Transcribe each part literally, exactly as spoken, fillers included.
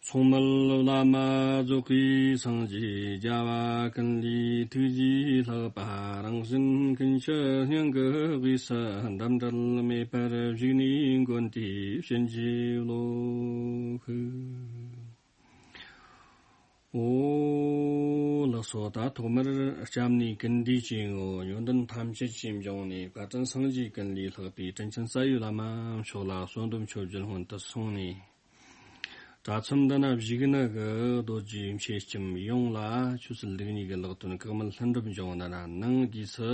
མཚུངས་མེད་བླ་མ་རྫོགས་པའི་སངས་རྒྱས། རྒྱལ་བ་ཀུན་ལས་ཐུགས་རྗེས་ལྷག་པ། རང་བཞིན་ཀུན་གྱི་སྙིང་གི་དབུས་སུ། འདམ་འབྲལ་མེད་པར་བཞུགས་ནས་མགོན་དེའི་བྱིན་གྱིས་རློབས་ཤིག། འོ་ལགས་སོ། ད་ཐོག་མར་སྐྱབས་གནས་ཀུན་འདུས་ཀྱི་ངོ་བོ་ཡོན་ཏན་ཐམས་ཅད་ཀྱི་འབྱུང་གནས་བཀའ་དྲིན་སངས་རྒྱས་ཀུན་ལས་ལྷག་པའི་དྲིན་ཅན་རྩ་བའི་བླ་མ་མཆོག་ལ་གསོལ་འདེབས་མཆོད་བརྗོད་སྔོན་དུ་སོང་ནས། གྲྭ་ཚང་འདི་ན་བཞུགས་ནི་གི་རྡོ་རྗེ་མཆེད་ལྕམ་ཡོངས་ལ་ཆོས་སྲིད་ལུགས་གཉིས་ཀྱི་ལེགས་དོན་གེགས་མེད་ལྷུན་གྲུབ་འབྱུང་ནི་ར། ནང་གི་སུ་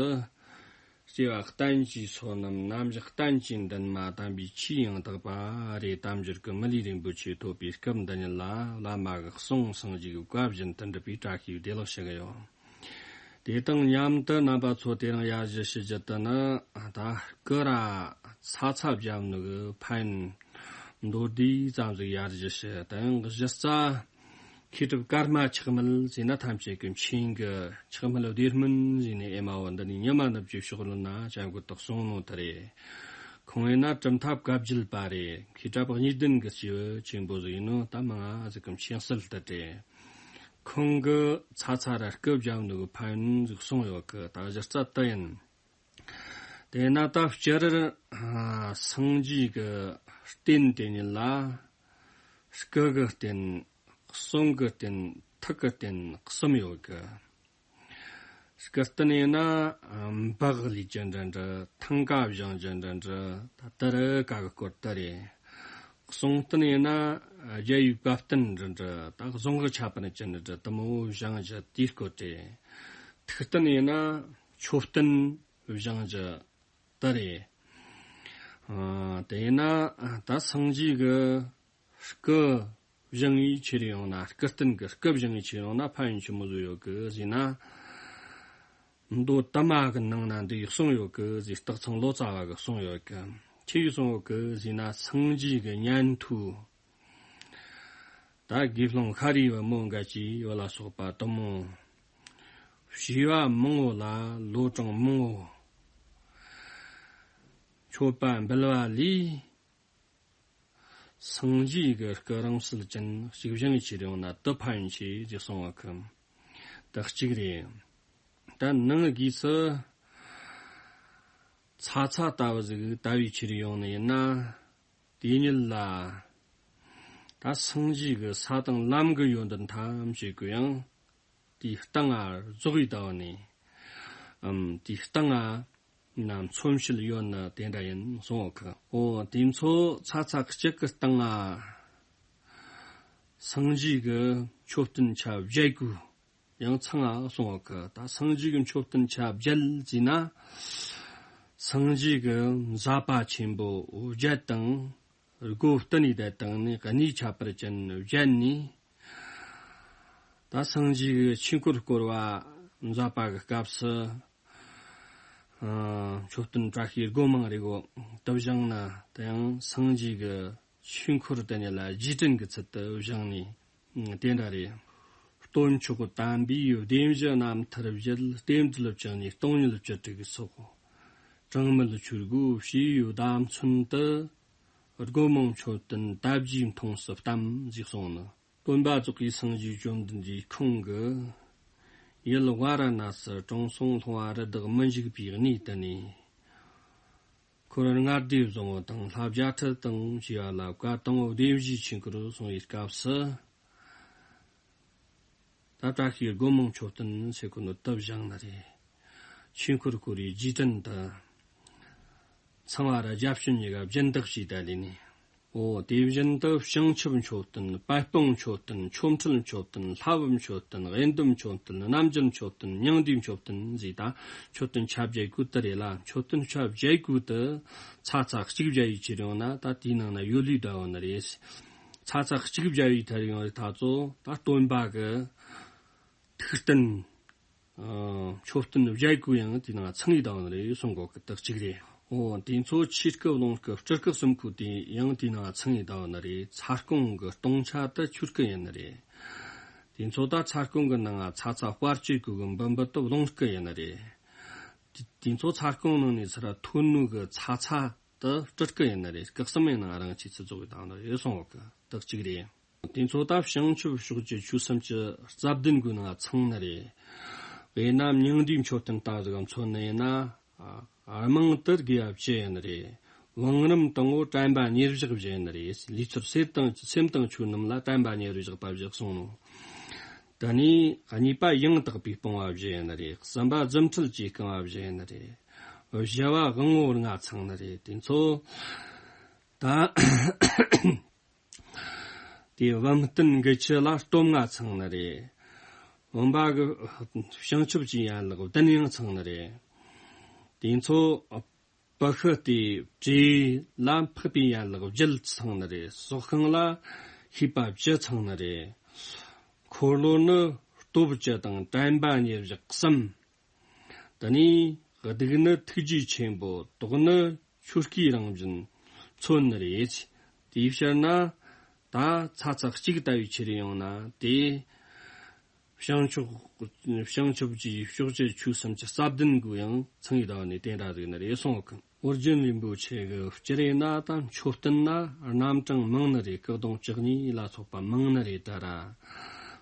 སྐྱེ་བ་གཏན་གྱི་བསོད་ནམས་རྣམ་གཞག་གཏན་གྱི་འདུན་མ་དམ་པའི་ཆོས་ཡང་དག་པ་རེད། དལ་འབྱོར་གྱི་མི་ལུས་རིན་པོ་ཆེ་ཐོབ་པའི་སྐབས་འདི་ཉིད་ལ་བླ་མ་གི་གསུང་སངས་རྒྱས་ཀྱི་བཀའ་བཞིན་དུ་འགྲུབ་པའི་བཀྲ་ཤིས་བདེ་ལེགས་ཞུ་གི་ཡོད། དེ་དང་མཉམ་དུ་རྣམ་པ་ཚོ་དེ་རིང་ཡར་ཞུ་ཞུ་རྒྱུ་དེ་ནི། ད་སྐུ་ར་ཚ་ཚ་བརྒྱབ་ནི་གི་ཕན་མདོར་བསྡུས་ཙམ་ཟིག་ཡར་ཞུ་ཞུ། དེ་ཡང་གཞི་རྩ་མཁས་གྲུབ་ཀརྨ་ཆགས་མེད་ཟེར་ན་ཐམས་ཅད་ཀྱི་མཁྱེན་གི། ཆགས་མེད་བདེ་སྨོན་ཟེར་ནས་ཨེ་མ་བོ་འདི་ནས་ཉི་མ་ནུབ་ཀྱི་ཕྱོགས་ལུན་ན་ཅང་གོ་དག་སོང་ནོ་དེ་རེད། ཁོང་ཡིན་ན་གྲུབ་མཐའ་བཀའ་བརྒྱུད་པ་རེད། མཁས་གྲུབ་གཉིས་ལྡན་གྱི་སྐྱེས་བུ་ཆེན་པོ་ཟིག་ཡིན་ནོ་ད་མང་ང་ཟིག་གི་མཁྱེན་གསལ་དུ་རེད། ཁོང་གི་ཚ་ཚ་ར་སྐུ་བརྒྱབ་ནི་གི་ཕན་ཡོན་ཟིག་གསུངས་ཡོད་གི། ད་གཞི་རྩ་དེ་ཡིན། དེས་ན་ད་སྤྱིར་ཨ་སངས་རྒྱས་ཀྱི་རྟེན་དེ་ཉིད་ལ་སྐུ་གི་རྟེན། གསུང་གི་རྟེན། ཐུགས་ཀྱི་རྟེན་གསུམ་ཡོད་གི། སྐུ་རྟེན་ཡིན་ན་འབག་ལས་ཀྱི་འདྲ་འདྲ། ཐང་ཀ་བཞེངས་ཀྱི་འདྲ་འདྲ། ད་དེ་རུ་ཀ་གི་སྐོར་དེ་རེད། གསུང་རྟེན་ཡིན་ན་རྒྱལ་བའི་བཀའ་རྟེན་འདྲ་འདྲ། ད་གཟུངས་གི་ཁྱད་པར་ཅན་འདྲ་འདྲ་དེ་མོ་བཞེངས་ཀྱི་དེའི་སྐོར་རེད། ཐུགས་རྟེན་ཡིན་ན་མཆོད་རྟེན་བཞེངས་ཀྱི་དེ་རེད། ཨ་དེ་ཡིན་ན་ད་སངས་རྒྱས་ཀྱི་སྐུ་བཞེངས་ཡི་ཆི་རེ་ཡོང་ན། སྐུ་རྟེན་གྱི་སྐུ་བཞེངས་ཡི་ཆི་རེ་ཡོང་ན་ཕན་ཡོན་ཆི་མོ་ཟིག་ཡོད་གི་ཟེར་ན། མདོ་དུ་མ་གི་ནང་ན་འདི་གསུངས་ཡོད་གི་ཟེར། སྟག་ཚང་ལོ་ཙཱ་བ་གི་གསུངས་ཡོད་གི། ཆི་ཡི་གསུངས་ཡོད་གི་ཟེར་ན། སངས་རྒྱས་ཀྱི་ཉན་ཐོས་ད་དགེ་སློང་ཤཱ་རིའི་བུ་མོ་འགའ་ཅི་ཡོད་ལ་སོགས་པ་དུ་མོ། བྱིས་པ་མང་བོ་ལ་ལོ་གྲངས་མང་བོ་མཆོད་པ་འབུལ་བ་ལས། སངས་རྒྱས་ཀྱི་སྐུ་རིང་བསྲེལ་ཅན་ཞིག་བཞེངས་ཡི་ཆི་རེ་ཡོང་ན་དེ་ཕན་ཡོན་ཆེ་ཟེར་གསུངས་པ་གི། དེ་གཅིག་རེད། ད་ནང་གི་སུ་ཚ་ཚ་ལྟ་བུ་ཟིག་ལྟ་བའི་ཆི་རེ་ཡོང་ནི་ཡིན་ན། དེ་ཉིད་ལ་ད་སངས་རྒྱས་ཀྱི་ས་དང་ལམ་གྱི་ཡོན་ཏན་ཐམས་ཅད་ཀྱི་ཡང་དེའི་སྟེང་ང་རྫོགས་ཡི་ལྟ་བུ་ནི། ཨམ་དེའི་སྟེང་ང་ན་མཚོན་བྱེད་ཡོད་ནི་དེ་འདྲ་ཡིན་གསུངས་ཡོད་གི། འོ་དེ་ཚོ་ཚ་ཚ་གཅིག་གི་སྟེང་ང་སངས་རྒྱས་ཀྱི་མཆོད་རྟེན་ཆ་བརྒྱད་ཀྱི་ཡང་ཚང་ང་གསུངས་ཡོད་གི། ད་སངས་རྒྱས་ཀྱི་མཆོད་རྟེན་ཆ་བརྒྱད་ཟེར་ན། སངས་རྒྱས་ཀྱི་མཛད་པ་ཆེན་པོ་བརྒྱད་དང་། སྒོ་བསྟན་ནས་བསྡད་དང་ནི་གནས་ཁྱད་པར་ཅན་བརྒྱད་ནས། ད་སངས་རྒྱས་ཀྱི་ཆོས་འཁོར་བསྐོར་བ་མཛད་པ་གི་སྐབས་སུ། ཨ་མཆོད་རྟེན་བཀྲ་ཤིས་སྒོ་མང་རེ་གོ་དུ་བཞེངས་ན། དེ་ཡང་སངས་རྒྱས་ཀྱི་ཆོས་འཁོར་དེ་ཉིད་ལ་རྗེས་དྲན་གྱི་ཚུལ་དུ་བཞེངས་ནས་དེ་འདྲ་རེད། སྟོན་མཆོག་དམ་པའི་བདེན་བཞི་རྣམ་ཐར་བཞེད། རྟེན་འབྲེལ་བཅུ་གཉིས་སྟོང་ཉིད་བཅུ་དྲུག་སོགས། གྲངས་མེད་ཆོས་སྒོ་ཕྱིའི་བརྡ་མཚོན་དུ། སྒོ་མང་མཆོད་རྟེན་དལ་བརྒྱུད་མཐོང་སུ་བལྟམས་ཞེས་གསུངས་ནི། སྟོན་པ་རྫོགས་པའི་སངས་རྒྱས་བཅོམ་ལྡན་འདས་ཁོང་གིས་ཡུལ་ཝཱ་ར་ཎ་སིར་དྲང་སྲོང་ལྷུང་བ་རི་དྭགས་མི་འཇིགས་པའི་གནས་དུ་ནས། འཁོར་ལྔ་སྡེ་བཟང་བོ་དང་ལྷ་བརྒྱ་ཁྲི་དང་བཅས་པ་ལ་བཀའ་དང་པོ་བདེན་བཞིའི་ཆོས་འཁོར་གསུང་བའི་སྐབས་སུ། ད་བཀྲ་ཤིས་སྒོ་མང་མཆོད་རྟེན་ཟེར་གོ་ནོ་དུ་བཞེངས་ནི་རེད། ཆོས་འཁོར་བསྐོར་བའི་རྗེས་དྲན་དུ། ཚངས་པ་ར་རྒྱ་བྱིན་གཉིས་ཀ་སྦྱིན་བདག་བྱས་ད་ལས་ནས། འོ་དེ་བཞིན་དུ་བྱང་ཆུབ་མཆོད་རྟེན། པད་སྤུངས་མཆོད་རྟེན། ཆོ་འཕྲུལ་མཆོད་རྟེན། ལྷ་བབས་མཆོད་རྟེན། གཡུལ་འདུམ་མཆོད་རྟེན། རྣམ་འགྱུར་མཆོད་རྟེན། མྱང་འདས་མཆོད་རྟེན་ཟེར། ད་མཆོད་རྟེན་ཆ་བརྒྱད་ཀོ་དེ་རེད་ལ། མཆོད་རྟེན་ཆ་བརྒྱད་ཀོ་དེ་ཚ་ཚ་གཅིག་བརྒྱབ་ཡི་ཆི་རེ་ཡོང་ན། ད་དེའི་ནང་ན་ཡོད་ལུས་འདྲ་བོ་ནི་རེད། ཚ་ཚ་གཅིག་བརྒྱབ་ཡི་ཐར་ཡོང་རེད། ད་ཚོ་ད་སྟོན་པ་གི་ཐུགས་རྟེན། ཨ་མཆོད་རྟེན་བརྒྱད་ཀོ་ཡང་དེའི་ནང་ཚང་ཡི་ད་བོ་ནི་རེད་གསུང་གོ་གི། དེ་གཅིག་རེད། འོ་དེ་ཚོ་ཆོས་སྐུ་རླུང་སྐུ་སྤྲུལ་སྐུ་གསུམ་ཀོ་དེ་ཡང་དེའི་ནང་ཚང་ཡི་ད་བོ་ནི་རེད། ཚ་སྐོང་གི་སྟོང་ཆ་དེ་ཆོས་སྐུ་ཡིན་ནི་རེད། དེ་ཚོ་ད་ཚ་སྐོང་གི་ནང་ང་ཚ་ཚ་དཔལ་གྱི་སྐུ་གི་འབུམ་པོ་དེ་རླུང་སྐུ་ཡིན་ནི་རེད། དེ་དེ་ཚོ་ཚ་སྐོང་ནང་ནས་ཚུར་ཐོན་ནོ་གི་ཚ་ཚ་དེ་སྤྲུལ་སྐུ་ཡིན་ནི་རེད། སྐུ་གསུམ་ཡིན་ནི་རང་ཆས་ཚུར་རྫོགས་ཡི་ད་བོ་ནི་རེད་གསུང་གོ་གི། དེ་གཅིག་རེད། དེ་ཚོ་ད་བྱང་ཆུབ་ཕྱོགས་ཀྱི་ཆོས་སེམས་ཀྱི་རྩ་བདུན་གྱི་ནང་ཚང་ནི་རེད། དཔེར་ན་མྱང་འདས་མཆོད་རྟེན་ལྟ་བུ་ཟིག་མཚོན་ནི་ཡིན་ན། ཨ། རྨང་དུ་དགེ་བ་བཅུ་ཡིན་ནི་རེད། བང་རིམ་དང་པོ་དྲན་པ་ཉེར་བཞག་བཞི་ཡིན་ནི་རེད། ལུས་ཚོར་སེམས་དང་སེམས་དང་ཆོས་རྣམས་ལ་དྲན་པ་ཉེར་བཞག་པ་བཞི་གསུངས་ནོ། དེ་ནས་གཉིས་པ་ཡང་དག་པའི་སྤོང་བ་བཞི་ཡིན་ནི་རེད། གསུམ་པ་རྫུ་འཕྲུལ་གྱིས་བསྐང་བ་བཞི་ཡིན་ནི་རེད། བཞི་བ་དབང་པོ་ལྔ་ཚང་ནི་རེད། དེ་ཚོ་ད། དེ་བུམ་བསྟན་དགུ་ཆུ་ལ་སྟོབས་ལྔ་ཚང་ནི་རེད། བུམ་པ་གི་བྱང་ཆུབ་ཀྱི་ཡན་ལག་བདུན་ཡང་ཚང་ནི་རེད། དེ་ཚོ་པུ་ཤི་སྟེ་བྲེ་ལ་འཕགས་པའི་ཡན་ལག་བརྒྱད་ཚང་ནི་རེད། སྲོག་ཤིང་ལ་ཤེས་པ་བཅུ་ཚང་ནི་རེད། འཁོར་ལོ་ནི་སྟོབས་བཅུ་དང་དྲན་པ་ཉེར་བཞག་གསུམ། དེ་ནས་སྡིག་ནི་ཐུགས་རྗེ་ཆེན་པོ། དོགས་ནི་ཆོས་སྐུའི་རང་བཞིན་མཚོན་ནི་རེད། དེའི་ཕྱིར་ན་ད་ཚ་ཚ་གཅིག་ལྟ་བུའི་ཕྱིར་ཡོང་ན་དེ། བྱང་ཆུབ་བྱང་ཆུབ་ཀྱི་ཕྱོགས་ཀྱི་ཆོས་སེམས་ཀྱི་རྩ་བདུན་གྱི་ཡང་ཚང་བའི་ཟླ་བ་ནས་དེ་འདྲ་ཟིག་ནི་རེད་གསུངས་ཀི། ཨོ་རྒྱན་རིན་པོ་ཆེ་གི་སྤྱིར་ཡིན་ན་ད་མཆོད་རྟེན་ན་རྣམ་གྲངས་མང་ནི་རེད། སྐུ་གདུང་བཅུ་གཉིས་ལ་སོགས་པ་མང་ནི་རེད། ད་ར་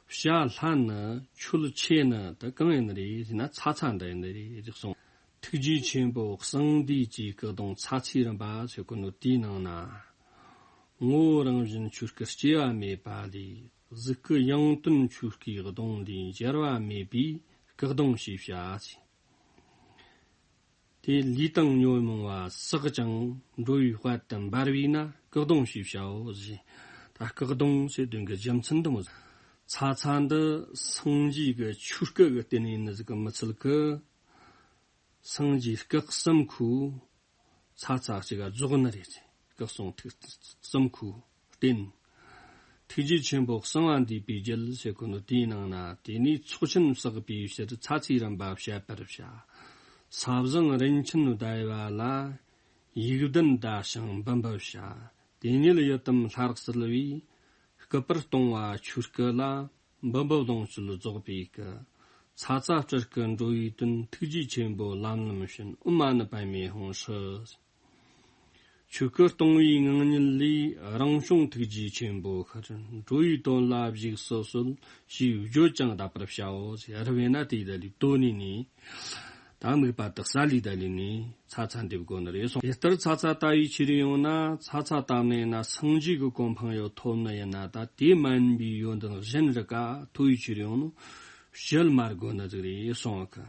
བྱ་ལྷ་ནི་ཆོས་ཆེ་ནི་ད་གང་ཡིན་ནི་རེད་ཟེར་ན་ཚ་ཚ་འདི་ཡིན་ནི་རེད་གསུངས། ཐུགས་རྗེ་ཆེན་པོ་གསང་འདུས་ཀྱི་སྐུ་གདུང་ཚ་ཚའི་རིམ་པ་ཟེར་གོ་ནོ་དེའི་ནང་ན། ངོ་བོ་རང་བཞིན་ཆོས་སྐུ་སྐྱེ་བ་མེད་པ་ལས། གཟུགས་སྐུ་ཡང་དོན་ཆོས་སྐུའི་གདུང་ལས། འགྱུར་བ་མེད་པའི་སྐུ་གདུང་ཞེས་བྱ་ཟེར། དེ་ལུས་དང་ཉོན་མོངས་པ་བསྲེགས་ཀྱང་། འགྲོ་བའི་དཔལ་དུ་འབར་བས་ན། སྐུ་གདུང་ཞེས་བྱའོ་ཟེར། ད་སྐུ་གདུང་ཟེར་དོན་གྱི་རྒྱུ་མཚན་འདི་མོ་ཟིག་ཚ་ཚ་འདི་སངས་རྒྱས་ཀྱི་ཆོས་སྐུ་གི་རྟེན་ཡིན་ནི་ཟིག་གི་མི་ཚད་གི། སངས་རྒྱས་སྐུ་གསུམ་ཁུ་ཚ་ཚ་གཅིག་ག་རྫོགས་ནི་རེད། སྐུ་གསུང་ཐུགས་གསུམ་ཁུ་རྟེན། ཐུགས་རྗེ་ཆེན་པོ་གསང་བ་འདུས་པའི་རྒྱུད་ཟེར་གོ་ནོ་དེའི་ནང་ན། དེ་ནས་ཚོགས་ཆེན་བསགས་པའི་ཕྱིར་ཚ་ཚའི་རིམ་པ་བཤད་པར་བྱ། ས་བཟང་རིན་ཆེན་ཟླ་བ་ལ། ཡིག་ལྡན་ཟླ་ཞིང་འབུམ་པར་བྱ། དེ་ཉིད་ཡི་དམ་ལྷར་གསལ་བས། སྐུད་པར་གཏོང་བ་ཆོས་སྐུ་ལ། འབུམ་པ་ལོངས་སྤྱོད་རྫོགས་པའི་སྐུ། ཚ་ཚ་སྤྲུལ་སྐུ་འགྲོ་བའི་དོན། ཐུགས་རྗེ་ཆེན་པོ་ལམ་ལམ་བྱོན། ཨོཾ་མ་ཎི་པདྨེ་ཧཱུྃ་ཧྲཱིཿ་ཆོས་སྐུ་སྟོང་བའི་ངང་ཉིད་ལས། རང་བྱུང་ཐུགས་རྗེ་ཆེན་པོ་ཤར། འགྲོ་བའི་དོན་ལ་བཞུགས་སུ་གསོལ། ཞེས་བརྗོད་ཅིང་བཟླས་པར་བྱའོ་ཟེར། རབ་ཡིན་ན་དེའི་ད་ལུས་དོན་ནི་ནི། ད་དམིགས་པ་དག་ས་ལས་ད་ལས་ནི་ཚ་ཚ་འདེབས་དགོས་ནི་རེད་གསུངས། དེ་ལྟར་ཚ་ཚ་ལྟ་བའི་ཕྱིར་ཡོང་ན། ཚ་ཚ་ལྟ་ནས་ན་སངས་རྒྱས་ཀྱི་གོ་འཕང་ཡོད་ཐོབ་ནི་ཡིན་ན། ད་དེ་མ་ཡིན་པའི་ཡོན་ཏན་གཞན་རིགས་ཀ་ཐོབ་པའི་ཕྱིར་ཡོང་ནོ་བཤད་མ་དགོས་ནི་ཟིག་རེད་གསུངས་གི།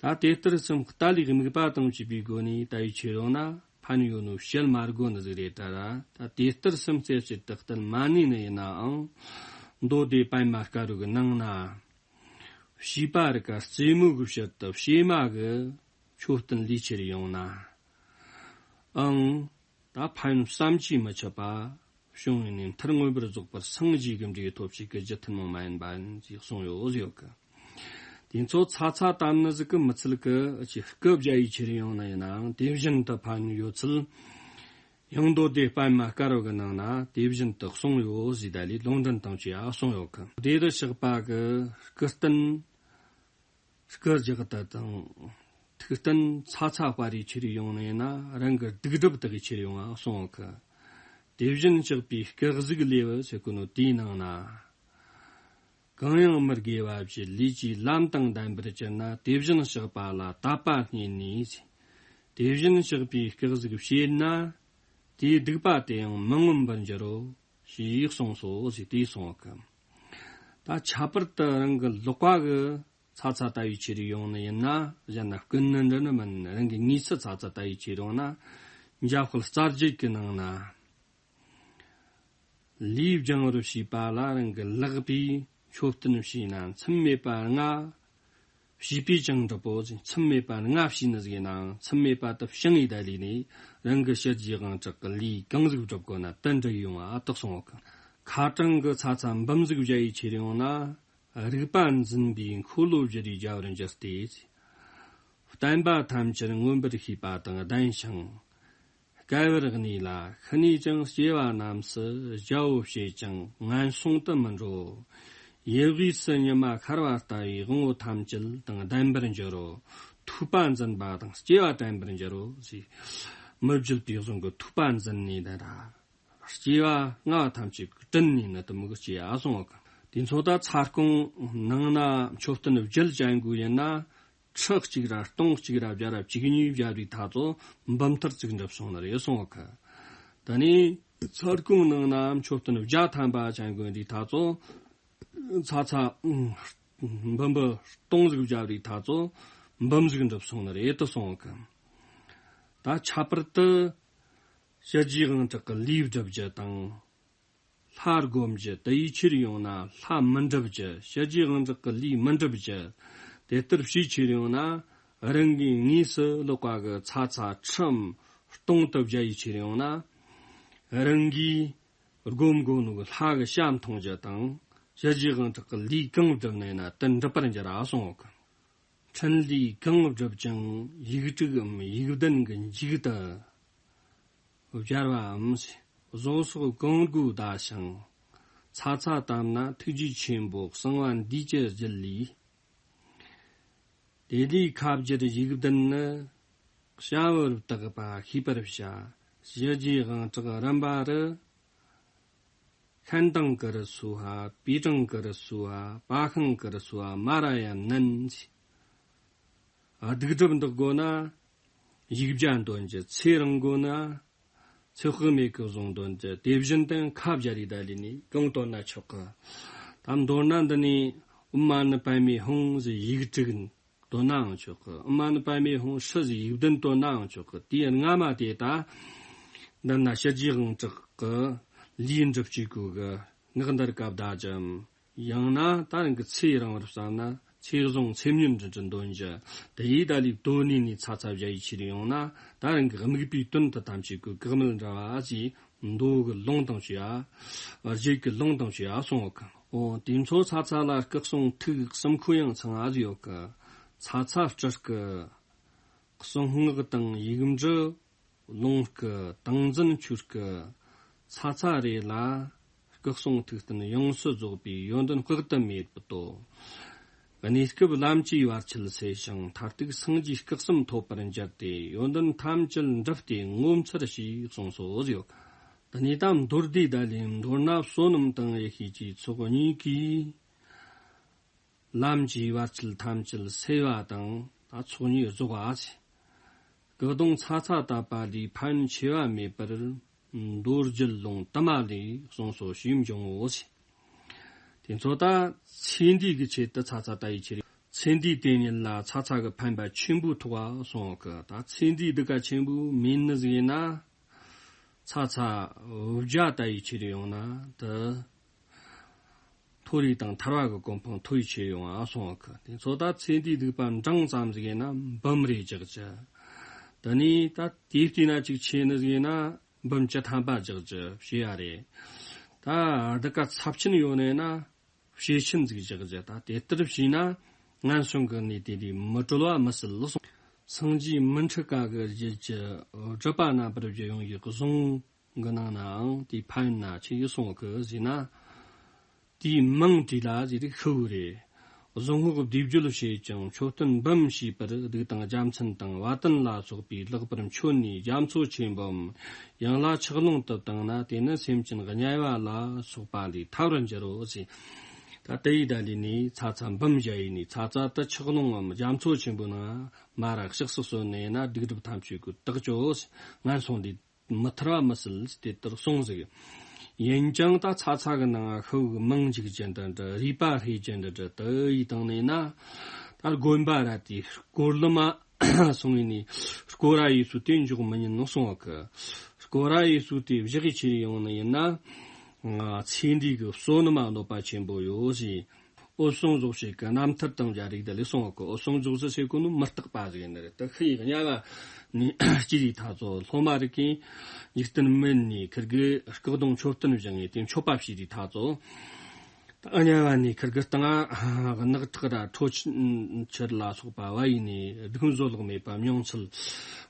ད་དེ་ལྟར་སེམས་ལྟ་ལས་དམིགས་པ་དང་བཅས་པའི་སྒོ་ནས་ལྟ་བའི་ཕྱིར་ཡོང་ན་ཕན་ཡོད་ནོ་བཤད་མ་དགོས་ནི་ཟིག་རེད། ད་ར་ད་དེ་ལྟར་སེམས་རྩེ་གཅིག་ཏུ་གཏད་མ་ནུས་ནི་ཡིན་ནའང་། མདོ་སྡེ་པདྨ་དཀར་པོ་གི་ནང་ན། བྱིས་པ་རིགས་ཀ་རྩེད་མོ་གི་ཕྱིར་དུ་བྱེ་མ་གི་མཆོད་རྟེན་ལས་ཕྱིར་ཡོང་ན། ཨང་། ད་ཕན་ཡོན་བསམ་གྱིས་མི་ཁྱབ་པ་བྱུང་བས་ནས། མཐར་མངོན་པར་རྫོགས་པར་སངས་རྒྱས་ཀྱི་འབྲས་ཐོབ་བྱེད་ཀྱི་རྒྱུ་ཐུན་མོང་མ་ཡིན་པ་ཡིན་ཞེས་གསུངས་ཡོད་ཡོད་གི། དེ་ཚོ་ཚ་ཚ་ལྟ་ནི་ཟིག་གི་མི་ཚད་གི། ཅི་སྐུ་བཞའ་ཡི་ཕྱིར་ཡོང་ན་ཡིན་ནའང་དེ་བཞིན་དུ་ཕན་ཡོད་ཚུལ། ཡང་མདོ་སྡེ་པདྨ་དཀར་པོ་གི་ནང་ན་དེ་བཞིན་དུ་གསུངས་ཡོད་ཟེར། ད་ལས་ལུང་འདྲེན་དང་བཅས་ཡ་གསུངས་ཡོད་གི། དེ་རུ་གཤེགས་པ་གི་སྐུ་རྟེན། སྐུ་རྒྱག་ཏུ་དང་། ཐུགས་རྟེན་ཚ་ཚ་དཔའ་རིས་ཆེར་ཡོང་ནས་ན། རང་གི་སྡིག་སྒྲིབ་དག་ཆེར་ཡོང་བ་གསུངས་གི། དེ་བཞིན་གཤེགས་པའི་སྐུ་གཟུགས་ལེའུ་ཟེར་གོ་ནོ་དེའི་ནང་ན། གང་ཡང་མི་དགེ་བ་བཞི། ལས་ཀྱི་ལམ་དང་ལྡན་པར་གྱུར་ན། དེ་བཞིན་གཤེགས་པ་ལ་དད་པ་བསྙེན་ནས། དེ་བཞིན་གཤེགས་པའི་སྐུ་གཟུགས་བྱེད་ན། དེའི་སྡིག་པ་དེ་ཡང་མི་མངོན་པར་འགྱུར་རོ། ཞེས་གསུངས་སོ་ཞེས་དེས་གསུངས་གི། ད་ཁྱད་པར་དུ་རང་གི་ལག་པ་གི་ཚ་ཚ་ལྟ་བའི་ཕྱིར་ཡོང་ནི་ཡིན་ན། གཞན་ན་རྐུན་ནི་འདྲ་ནི་མིན། རང་གི་ངོས་སུ་ཚ་ཚ་ལྟ་བའི་ཕྱིར་ཡོང་ན། འཇམ་དཔལ་རྩ་རྒྱུད་ཀྱི་ནང་ན། ལས་སྦྱང་བར་བྱེད་པ་ལ་རང་གི་ལག་པས་མཆོད་རྟེན་བྱས་ན། མཚམས་མེད་པ་ལྔ་བྱས་པས་ཀྱང་འགྲུབ་བོ་ཟེར། མཚམས་མེད་པ་ལྔ་བྱས་ནི་ཟིག་ཡིན་ནའང་མཚམས་མེད་པ་དུ་བྱང་ཡི་ད་ལས་ནས། རང་གི་ཕྱི་རྒྱུད་དབང་དྲག་གི་ལས་གང་ཟིག་སྒྲུབ་དགོས་ན་དེ་འགྲུབ་ཡོང་བ་དག་གསུངས་བ་གི། ཁ་གྲངས་ཀྱི་ཚ་ཚ་འབུམ་ཟིག་བཞག་ཡི་ཕྱིར་ཡོང་ན། རིག་པ་འཛིན་པའི་འཁོར་ལོ་བཞི་རུའི་རྒྱལ་བར་འགྱུར་ཏེ། བསྟན་པ་ཐམས་ཅད་མངོན་པར་ཤེས་པ་དང་ལྡན་ཞིང་། བསྐལ་པར་གནས་ལ་ཤི་ནས་ཀྱང་སྐྱེ་བ་རྣམས་སུ་རྒྱལ་པོ་བྱེད་ཅིང་ངན་སོང་དུ་མི་འགྲོ། ཡུལ་དབུས་སུ་ཉི་མ་ཤར་བ་ལྟ་བུའི་དབང་པོ་ཐམས་ཅད་དང་ལྡན་པར་འགྱུར་རོ། ཐོས་པ་འཛིན་པ་དང་སྐྱེ་བ་དྲན་པར་འགྱུར་རོ་ཞེས། མི་བརྗོད་པའི་གཟུངས་ཀྱི་ཐོས་པ་འཛིན་ནས་ད་ར། སྐྱེ་བ་ལྔ་ཐམས་ཅད་ཀྱི་དྲིན་ནི་ནི་དུ་མི་གི་སྐྱེ་ཡ་གསུང་བ་གི། དེ་ཚོ་ད་ཚ་རྐང་ནང་ན་མཆོད་རྟེན་བརྒྱད་ཅན་གུ་ཡིན་ན། ཁྲི་གཅིག་ར་སྟོང་གཅིག་ར་བརྒྱ་ར་བཅུ་གཉིས་བརྒྱབ་རིགས་ཐ་ཚོ་འབུམ་ཐེར་གཅིག་འགྲུབ་སོང་ནི་རེད་གསུང་བ་གི། ད་ནི་ཚ་རྐང་ནང་ན་མཆོད་རྟེན་བརྒྱ་ཐམ་པ་ཅན་གུ་རིགས་ཐ་ཚོ་ཚ་ཚ་འབུམ་པ་སྟོང་ཟིག་བརྒྱབ་རིགས་ཐ་ཚོ་འབུམ་ཟིག་འགྲུབ་སོང་ནི་རེད་དུ་གསུང་བ་གི། ད་ཁྱད་པར་དུ་ཞི་རྒྱས་དབང་དྲག་གི་ལུས་སྒྲུབ་རྒྱུ་དང་། ལྷ་སྒོམ་རྒྱུ་དེ་ཡི་ཕྱིར་ཡོང་ན་ལྷ་མི་འགྲུབ་རྒྱུ། ཞི་རྒྱས་དབང་དྲག་གི་ལུས་མི་འགྲུབ་རྒྱུ། དེ་ལྟར་ཕྱིའི་ཕྱིར་ཡོང་ན་རང་གིས་དངོས་སུ་ལོག་པ་གི་ཚ་ཚ་ཁྲིམས་སྟོང་དུ་བརྒྱ་ཡི་ཕྱིར་ཡོང་ན། རང་གིས་སྒོམ་དགོས་ནོ་གི་ལྷ་གི་ཞྭ་མཐོང་རྒྱུ་དང་། ཞི་རྒྱས་དབང་དྲག་གི་ལུས་གང་བསྒྲུབས་ནས་ན་དེ་འགྲུབ་པར་འགྱུར་ར་གསུང་བ་གི། འཕྲིན་ལས་གང་བསྒྲུབས་ཀྱང་ཡིག་དྲུག་གམ་ཡིག་ལྡན་གྱི་མཇུག་ཏུ་སྦྱར་བའམ། གཟུངས་སོགས་གང་དགོས་བཟླས་ཤིང་ཚ་ཚ་བཏབ་ན་ཐུགས་རྗེ་ཆེན་པོ་གསང་བ་འདུས་ཀྱི་རྒྱུད་ལས། དེ་ལས་ཁ་བསྒྱུར་ཡིག་ལྡན་ནི། བྱ་བར་བཏགས་པ་ཤེས་པར་བྱ། ཞི་རྒྱས་དབང་དྲག་རིམ་པ་རུ། ཤན་དང་ཀི་རུ་སུ་ཧ། པི་དང་ཀི་རུ་སུ་ཧ། པ་ཤང་ཀི་རུ་སུ་ཧ། མ་ར་ཡ་ནན་ཟེར། སྡིག་སྒྲིབ་འདག་དགོས་ན། ཡིག་བརྒྱ་འདོན་རྒྱུ། ཚེ་རིང་དགོས་ན། ཚེ་དཔག་མེད་ཀྱི་གཟུངས་འདོན་རྒྱུ། དེ་བཞིན་དུ་ཁ་བརྒྱ་རེ་ད་ལས་ནས་གང་འདོན་ན་ཆོག་གི། ད་མདོར་ན་འདི་ནས་ཨོཾ་མ་ཎི་པདྨེ་ཧཱུྃ་ཟེར་ཡིག་དྲུག་འདོན་ནའང་ཆོག་གི། ཨོཾ་མ་ཎི་པདྨེ་ཧཱུྃ་ཧྲཱིཿཟེར་ཡིག་བདུན་བཏོན་ནའང་ཆོག་གི། དེའི་སྔ་མ་དེ་ད་འདི་ན་ཞི་རྒྱས་དབང་དྲག་གི་ལུས་འགྲུབ་བྱེད་དགོས་གི། ངག་འདར་སྐབས་བཟླ་རྒྱུའམ། ཡང་ན་ད་རང་གི་ཚེ་རིང་བར་བསམ་ན་ཚེ་གཟུངས་ཚེ་སྨྱོན་འདྲ་འདྲ་འདོན་རྒྱུ། དེ་ཡིས་ད་ལུས་དོན་ནི་ནི་ཚ་ཚ་བརྒྱ་ཡི་ཕྱིར་ཡོང་ན་ད་རང་གི་དམིགས་པའི་དོན་དུ་ཐམས་ཅད་ཀྱི་བཀག་མེད་འདྲ་བ་ཞེས་མདོ་གི་ལུང་དང་བཅས་ཡ། རྒྱུད་ཀྱི་ལུང་དང་བཅས་ཡ་གསུང་བ་གི། འོ་དེ་ཚོ་ཚ་ཚ་ལ་སྐུ་གསུང་ཐུགས་གསུམ་ཁོ་ཡང་ཚང་ཨ་ཟི་ཡོད་གི། ཚ་ཚ་སྤྲུལ་སྐུ། གསང་སྔགས་དང་ཡིག་འབྲུ། ལུང་སྐུ། ཏིང་འཛིན་ཆོས་སྐུ། ཚ་ཚ་རེ་ལ་སྐུ་གསུང་ཐུགས་རྟེན་ཡོངས་སུ་རྫོགས་པའི་ཡོན་ཏན་དཔག་ཏུ་མེད་པ་དོ། གནས་སྐབས་ལམ་གྱི་བར་ཆད་སེལ་ཞིང་མཐར་ཐུག་སངས་རྒྱས་སྐུ་གསུམ་ཐོབ་པར་འགྱུར་ཏེ་ཡོན་ཏན་ཐམས་ཅད་འགྲུབ་སྟེ་ངོ་མཚར་ཞེས་གསུངས་སོ་ཡོད། འདི་ནི་ད་མདོར་བསྡུས་ད་ལས་མདོར་ན་བསོད་ནམས་དང་ཡེ་ཤེས་ཀྱི་ཚོགས་གཉིས་ཀྱིས། ལམ་གྱི་བར་ཆད་ཐམས་ཅད་སེལ་བ་དང་ད་ཚོགས་གཉིས་རྫོགས་པ་ཟེར། སྐུ་གདུང་ཚ་ཚ་བཏབ་པ་ལས་ཕན་ཆེ་བ་མེད་པར་མདོ་རྒྱུད་ལུང་དུ་མ་ལས་གསུངས་སོ་ཞེས་འབྱུང་ངོ་ཟེར། དེ་ཚོ་ད་ཚེ་འདས་ཀྱི་ཆེད་དུ་ཚ་ཚ་བཏབ་ཡི་ཆེད་རེད། ཚེ་འདས་དེ་ཉིད་ལ་ཚ་ཚ་གི་ཕན་པ་ཆེན་པོའི་ཐོག་གསུངས་གི། ད་ཚེ་འདས་འདི་ག་ཆེན་པོ་མིན་ནི་ཟིག་ཡིན་ན། ཚ་ཚ་བརྒྱ་བཏབ་ཡི་ཆེད་ཡོང་ན་དུ། མཐོ་རིས་དང་ཐར་བ་གི་གོ་འཕང་མཐོ་བའི་ཆེད་ཡོང་ཨ་སོང་བ་གི། དེ་ཚོ་ད་ཚེ་འདིའི་སྡིག་པ་འབྲིང་ཙམ་ཟིག་ཡིན་ན་འབུམ་རེ་རྒྱག་རྒྱུ། དེ་ནས་ད་དེའི་སྟེང་ན་ཅིག་ཆེ་ནི་ཟིག་ཡིན་ན་འབུམ་བཅུ་ཐམ་པ་རྒྱག་རྒྱུ་བྱེད་ཡ་རེད། ད་སྡིག་པ་ཚབས་ཆེན་ཡོད་ནས་ན་བཤད་ཆེན་ཟིག་རྒྱག་རྒྱུ། ད་དེ་ལྟར་བྱས་ན་ངན་སོང་གི་གནས་དེ་ལས་མི་གྲོལ་བ་མི་སྲིད་ལ་སོང་། སངས་རྒྱས་མི་འཁྲུགས་པ་གི་རྒྱུད་ཀྱི་སྒྲུབ་པ་རྣམ་པར་རྒྱལ་ཡོངས་ཀྱི་གཟུངས། གི་ནང་ནའང་དེའི་ཕན་ཡོན་ན་ཆི་ཡི་གསུང་གི་ཟེར་ན། དེའི་མིང་བྲིས་ལ་ཟེར་རིགས་ཤི་བོ་རེད། གཟུངས་སྔགས་བཟླས་བརྗོད་བྱས་ཀྱང་མཆོད་རྟེན་འབུམ་བྱས་པར་གདུགས་དང་རྒྱལ་མཚན་དང་བ་དན་ལ་སོགས་པས་ལེགས་པར་མཆོད་ནས་རྒྱ་མཚོ་ཆེན་པོའམ་ཡང་ལ་ཆུ་ཀླུང་དུ་བཏང་ན་དེ་ནི་སེམས་ཅན་དམྱལ་བ་ལ་སོགས་པ་ལས་ཐར་བར་འགྱུར་རོ་ཟེར། ད་དེ་ཡི་ད་ལས་ནས་ཚ་ཚ་འབུམ་བཞི་ཡིན་ནས་ཚ་ཚ་དུ་ཆུ་ཀླུང་ངམ་རྒྱ་མཚོ་ཆེན་པོའི་ནང་མ་ར་ཞག་སུ་གསོན་ནས་ན་སྡིག་སྒྲིབ་ཐམས་ཅད་ཀྱི་དག་ཅོ་ཟེར། ངན་སོང་འདི། མི་ཐར་བ་མི་སྲིད་དེ་ལྟར་གསུངས་ཟིག། ཡིན་ཀྱང་ད་ཚ་ཚ་གི་ནང་ཤི་བོ་གི་མིང་འཇིག་རྒྱུ་འདི་འདྲ་རུས་པ་ཧྲིལ་རྒྱུ་འདི་འདྲ་དུ་ཡི་དང་ནས་ན། ད་དགོན་པ་ར་དེ་སྐོར་ལམ་སོང་ཡིན་ནི་སྐོར་ར་ཡེ་སུ་དེ་འཇོག་མི་ཉན་ནོ་གསུང་བ་གི། སྐོར་ར་ཡེ་སུ་དེ་བཞག་གི་ཆེ་ཡོང་ནི་ཡིན་ན། ཚེ་འདི་གི་བསོད་ནམས་གནོད་པ་ཆེན་པོ་ཡོད་ཟེར། འོད་སྲུང་རྫོགས་བྱེད་ཀྱི་རྣམ་ཐར་དང་སྦྱར་རིགས་དེ་ལས་གསུངས་པ་གི། འོད་སྲུང་རྫོགས་བྱེད་ཟེར་གོ་ནི་མི་རྟག་པ་ཟིག་ཡིན་ནི་རེད། དེ་ཤི་ཡི་དམྱལ་བ་ནས་སྐྱེས་རིགས་ཐ་ཚོ་སློབ་མ་རིགས་ཀྱིས་འཇིག་རྟེན་མི་ནས་ཁིར་གི་སྐུ་གདུང་མཆོད་རྟེན་བཞེངས་ངེས་ཏེ་མཆོད་པ་བྱས་རིགས་ཐ་ཚོ། དམྱལ་བ་ནས་ཁིར་གི་སྟེང་ནག་ཁྲག་ར་ཁྲོ་ཆུ་ཆུ་ལ་སོགས་པ་བ་ཡིན་ནས་སྡུག་བཟོད་གླགས་མེད་པ་མྱོང་ཚུལ་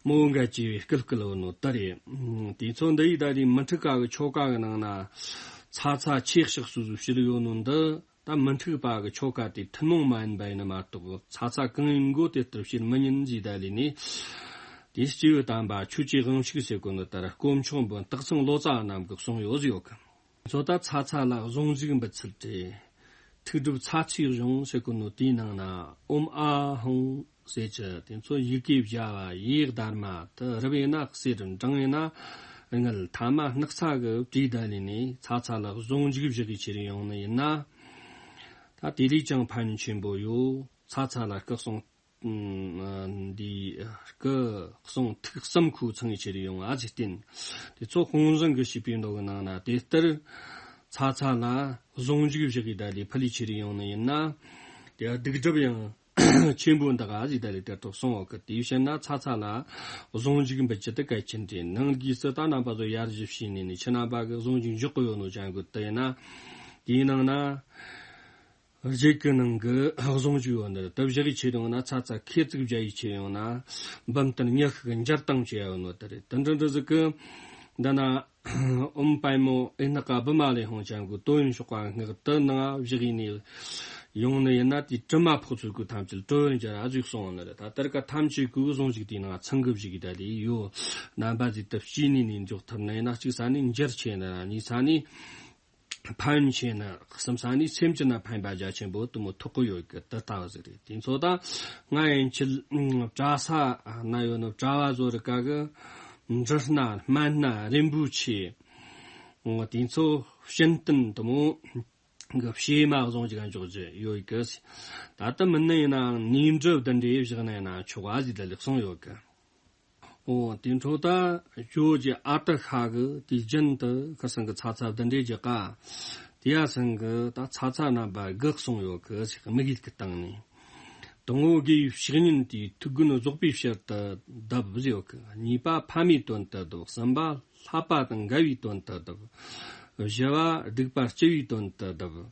མོ་འགའ་བཅས་པའི་སྐུལ་སྐུལ་བུ་ནོ་ལྟར་རེད། དེ་ཚོ་འདི་ཡི་ད་རེས་མི་འཁྲུགས་པ་གི་ཆོ་ག་གི་ནང་ན་ཚ་ཚ་ཆེ་ཤག་སུ་སུ་ཕྱིར་ཡོད་ནོ་འདི། ད་མི་འཁྲུགས་པ་གི་ཆོ་ག་དེ་ཐུན་མོང་མ་ཡིན་པ་ཡིན་ན་མ་གཏོགས་ཚ་ཚ་གང་ཡིན་མགོ་དེ་ལྟར་བཤད་མི་ཉན་ཟེར་ད་ལས་ནས། དེ་སྐྱེས་བུ་དམ་པ་ཆོས་ཀྱི་དབང་ཕྱུག་ཟེར་གོ་ནོ་ལྟར་དཀོན་མཆོག་འབུམ་སྟག་ཚང་ལོ་ཙཱ་བ་རྣམས་ཀྱིས་གསུངས་ཡོད་ཟེར་ཡོད་གི། ཚོ་ད་ཚ་ཚ་ལ་གཟུངས་གཞུག་འབུལ་ཚུལ་ཏེ། ཐུགས་སྒྲུབ་ཚ་ཚའི་གཞུང་ཟེར་གོ་ནོ་དེའི་ནང་ན་ཨོཾ་ཨཱཿཧཱུྃ་ཟེར་གྱི་དེ་ཚོ་ཡི་གེ་བརྒྱ་བ་ཡེ་དྷརྨ་དེ། རབ་ཡིན་ན་གསེར། འབྲིང་ཡིན་ན་དངུལ། ཐ་མ་སྣག་ཚ་གི་བྲིས་ད་ལས་ནས་ཚ་ཚ་ལ་གཟུངས་གཞུག་བཞག་གི་ཁྱེར་ཡོང་ནི་ཡིན་ན། ད་དེ་ལས་ཀྱང་ཕན་ཆེན་པོ་ཡོད། ཚ་ཚ་ལ་སྐུ་གསུང་འདི་སྐུ་གསུང་ཐུགས་གསུམ་ཁོ་ཚང་གི་ཁྱེར་ཡོང་ཨ་ཟིག་བསྟན། དེ་ཚོ་དཔང་བཟང་གི་བྱིས་པའི་མདོ་གི་ནང་ན་དེ་ལྟར་ཚ་ཚ་ལ་གཟུངས་གཞུག་བཞག་གི་ད་ལས་ཕུལ་ལས་ཁྱེར་ཡོང་ནི་ཡིན་ན། དེ་སྡིག་སྒྲིབ་ཡང་ཆེན་པོ་འདག་ཨ་ཟིག་ད་ལས་དེ་ལྟར་གསུངས་ཡོད་གི། དེའི་ཕྱིར་ན་ཚ་ཚ་ལ་གཟུངས་གཞུག་འབུལ་རྒྱུ་དེ་གལ་ཆེན་ཏེ། ནང་གི་སུ་ད་རྣམ་པ་ཚོ་ཡར་ཞུ་བྱས་ནས་ནི་ཁྱེད་རྣམ་པ་གི་གཟུངས་གཞུག་འཇོག་གི་ཡོད་ནོ་ཅན་གི་དེ་ཡིན་ན། དེའི་ནང་ན། རྗེས་ཀྱི་ནང་གི་གཟུངས་གཞུག་ཡོད་ནི་རེད། དེ་བཞག་གི་ཁྱེར་ཡོང་ན་ཚ་ཚ་ཁེ་ཙིག་བརྒྱ་ཡི་ཁྱེར་ཡོང་ན་འབུམ་ལྟར་ཉི་ཤུ་གི་འཇར་བཏང་བྱས་ཡོད་ནོ་དེ་རེད། དེ་འདྲ་འདྲ་ཟིག་གི་འདི་ན་ཨོཾ་པདྨོ་ཨེ་ནག་ག་བི་མ་ལེ་ཧཱུྃ་ཅན་གི་དོན་ཡོན་ཤོག་པ་སྔགས་དེ་ནང་བཞག་ཡིན་ནི་ཡོང་ནི་ཡིན་ན། དེ་དྲི་མ་ཕོག་ཚུལ་གི་ཐམས་ཅད་གྲོལ་འགྱུར་ཨ་ཟིག་གསུངས་ནི་རེད། ད་དེར་ཀ་ཐམས་ཅད་གི་གཟུངས་གཞུག་དེའི་ནང་ཚང་གི་བཞག་གི་ད་ལས་ཡོད། རྣམ་པ་ཟིག་དེ་སྐྱེས་ནས་ནས་འཇོག་ཐུབ་ནི་ཡིན་ན་གཅིག་ས་ནས་འཇར་ཆེ་ནི་ར། གཉིས་ས་ནས། ཕན་ཆེ་ན། གསུམ་ས་ནས་སེམས་ཅན་ན་ཕན་པ་རྒྱ་ཆེན་པོ་དེ་མོ་ཐོགས་ཀྱི་ཡོད་གི། དེ་ལྟ་བུ་ཟིག་རེད། དེ་ཚོ་ད་ང་ཡན་ཆད་གྲྭ་ས་ན་ཡོད་ནོ་གྲྭ་བ་བཟོ་རིགས་ག་གི་འབྲི་སྣ་སྨན་སྣ་རིན་པོ་ཆེ། དེ་ཚོ་བྱིན་རྟེན་དེ་མོ་གི་བྱེ་མ་གཟུངས་གཞུག་འཇོག་རྒྱུ་ཡོད་གི། ད་ལྟ་མིན་ནི་ཡིན་ནའང་ནས་འབྲུ་བདུན་འདྲེ་བཞག་ན་ཡིན་ན་ཆོག་ག་ཟིག་ད་ལས་གསུངས་ཡོད་གི། འོ་དེ་འཕྲོ་ད་ཇོ་རྗེ་ཨ་ཏི་ཤ་གི་དུས་རྒྱུན་དུ་ཁ་སང་གི་ཚ་ཚ་བདུན་འདྲེ་རྒྱག་ག། དེ་ཡ་སང་གི་ད་ཚ་ཚ་རྣམ་པ་དགུ་གསུངས་ཡོད་གི་ཟེར། དམིགས་ཡུལ་གི་སྟེང་ནས། དང་པོ་དགེ་བའི་བཤེས་གཉེན་དེའི་ཐུགས་མགོན་རྫོགས་པའི་ཞལ་དུ་བརྡབ་ཟེར་ཡོད་གི། གཉིས་པ་ཕ་མའི་དོན་དུ་བརྡབ། གསུམ་པ་བསླབ་པ་དང་འགལ་བའི་དོན་དུ་བརྡབ། བཞི་བ་སྡིག་པ་སྤྱི་བའི་དོན་དུ་བརྡབ།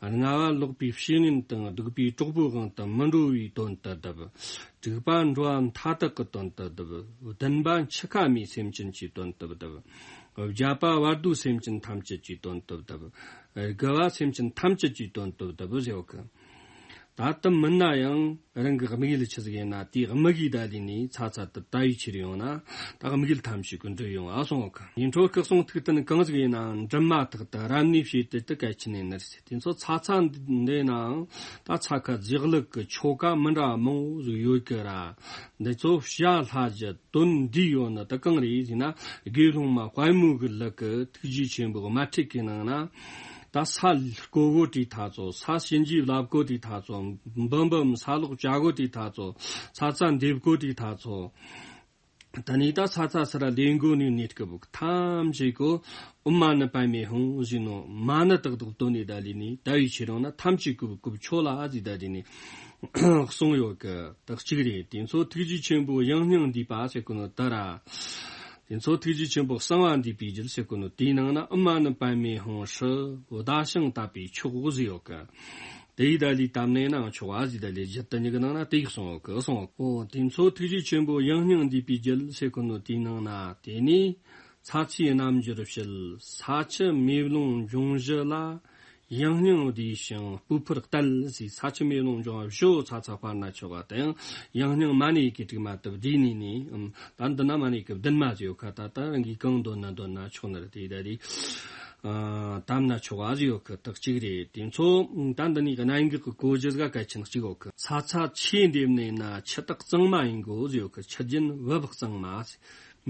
ལྔ་བ་ལོག་པའི་བཤེས་གཉེན་དང་སྡིག་པའི་གྲོགས་པོའི་དབང་དུ་མི་འགྲོ་བའི་དོན་དུ་བརྡབ། དྲུག་པ་འགྲོ་བ་མཐའ་དག་གི་དོན་དུ་བརྡབ། བདུན་པ་འཆི་ཁ་མའི་སེམས་ཅན་གྱི་དོན་དུ་བརྡབ། བརྒྱད་པ་བར་དོའི་སེམས་ཅན་ཐམས་ཅད་ཀྱི་དོན་དུ་བརྡབ། དགུ་བ་སེམས་ཅན་ཐམས་ཅད་ཀྱི་དོན་དུ་བརྡབ་ཟེར་བ་གི། ད་དུ་མིན་ན་ཡང་རང་གི་དམིགས་ཡུལ་ཆི་ཟིག་ཡིན་ན་དེའི་དམིགས་ཡུལ་ད་ལས་ནས་ཚ་ཚ་དུ་ད་ཡི་ཁྱེར་ཡོང་ན་ད་དམིགས་ཡུལ་ཐམས་ཅད་ཀུན་འགྲུབ་ཡོང་ཨ་གསུངས་གི། ཡིན་འཕྲོ་སྐུ་གསུང་ཐུགས་རྟེན་གང་ཟིག་ཡིན་ནའང་འགྲུབ་མ་ཐག་ཏུ་རབ་གནས་བྱེད་དེ་དུ་གལ་ཆེ་ནས་ནི་རེད། དེ་ཚོ་ཚ་ཚ་འདི་ནའང་ད་ཚ་ཁ་རྫས་ལུགས་ཀྱི་ཆོ་ག་མི་འདྲ་བ་མང་བོ་ཟིག་ཡོད་གི་ར། འདི་ཚོ་བྱ་ལྷ་རྒྱུད་དོན་འདི་ཡོད་ནི་དེ་གང་རེད་ཟེར་ན། དགེ་སློང་མ་དཔལ་མོ་གི་ལུགས་ཀྱི་ཐུགས་རྗེ་ཆེན་པོའི་དམར་ཁྲིད་ཀྱི་ནང་ན། ད་ས་བརྐོ་གོ་དེའི་ཐ་ཚོ། ས་གཤིན་རྗེའི་ལག་བརྐོ་དེའི་ཐ་ཚོ། འབུམ་འབུམ་ས་ལོག་བཅའ་གོ་དེའི་ཐ་ཚོ། ཚ་ཚ་འདེབས་གོ་དེའི་ཐ་ཚོ། ད་ནི་ད་ཚ་ཚ་སི་ར་ལེན་གོ་ནི་ནི་སྐབས་ཐམས་ཅད་གོ་ཨོཾ་མ་ཎི་པདྨེ་ཧཱུྃ་ཟེར་ནོ་མ་ཎི་ཏག་ཏག་བཏོན་ནས་ད་ལས་ནི་ད་ཡི་ཁྱེར་ཡོང་ན་ཐམས་ཅད་ཀུབ་ཀུབ་ཆོ་ལ་ཟིག་ད་ལས་ནི་གསུངས་ཡོད་གི། ད་གཅིག་རེད། དེ་ཚོ་ཐུགས་རྗེ་ཆེན་པོ་ཡང་སྙིང་འདུས་པ་ཟེར་གོ་ནོ་ད་ར། དེ་ཚོ་ཐུགས་རྗེ་ཆེན་པོ་གསང་བ་འདུས་པའི་རྒྱུད་ཟེར་གོ་ནོ་དེའི་ནང་ན་ཨོཾ་མ་ཎི་པདྨེ་ཧཱུྃ་ཧྲཱིཿདྷ་ཞིང་དག་པའི་མཆོག་ཟེར་ཡོད་གི། དེ་ཡི་ད་ལས་དམ་ནས་ནང་ཆོག་པ་ཟིག་ད་ལས་རྒྱུད་དུ་ཉིད་ཀྱི་ནང་ན་དེ་ཡི་གསུངས་ཡོད་གི་གསུངས་ཡོད་གི། དེ་ཚོ་ཐུགས་རྗེ་ཆེན་པོ་ཡང་སྙིང་འདུས་པའི་རྒྱུད་ཟེར་གོ་ནོ་དེའི་ནང་ན་དེ་ནི་ཚ་ཚའི་རྣམ་འགྱུར་བྱེད། ས་ཆུ་མེ་རླུང་འབྱུང་བཞི་ལ། ཡང་སྙིང་བསྡུས་ཤིང་སྤུ་ཕར་གཏད་ཟེར། ས་ཆུ་མེ་རླུང་འབྱུང་བ་བཞི་ཚ་ཚ་སྤར་ན་ཆོག་པ་དང་། ཡང་སྙིང་མ་ཎི་ཡི་གེ་དྲུག་མ་དུ་བསྡུས་ནས་ནི། ཨམ། ད་འདི་ན་མ་ཎི་ཡི་གེ་བདུན་མ་ཟེར་ཡོད་ཁ། ད་ད་རང་གིས་གང་འདོན་ན་འདོན་ན་ཆོག་ནི་རེད། དེ་ད་རེད། ཨ། དམ་ན་ཆོག་པ་ཟེར་ཡོད་ཁ། ད་གཅིག་རེད། དེ་ཚོ་ད་འདི་ནི་གནད་འགག་གི་གོ་རྒྱུ་ཟིག་གལ་ཆེན་གཅིག་ཡོད་ཁ། ཚ་ཚ་ཆུ་འདེབས་ནས་ན་ཆུ་དག་གཙང་མ་ཡིན་དགོས་ཟེར་ཡོད་ཁ། ཆུ་རྒྱུན་བབ་གཙང་མ་ཟེར།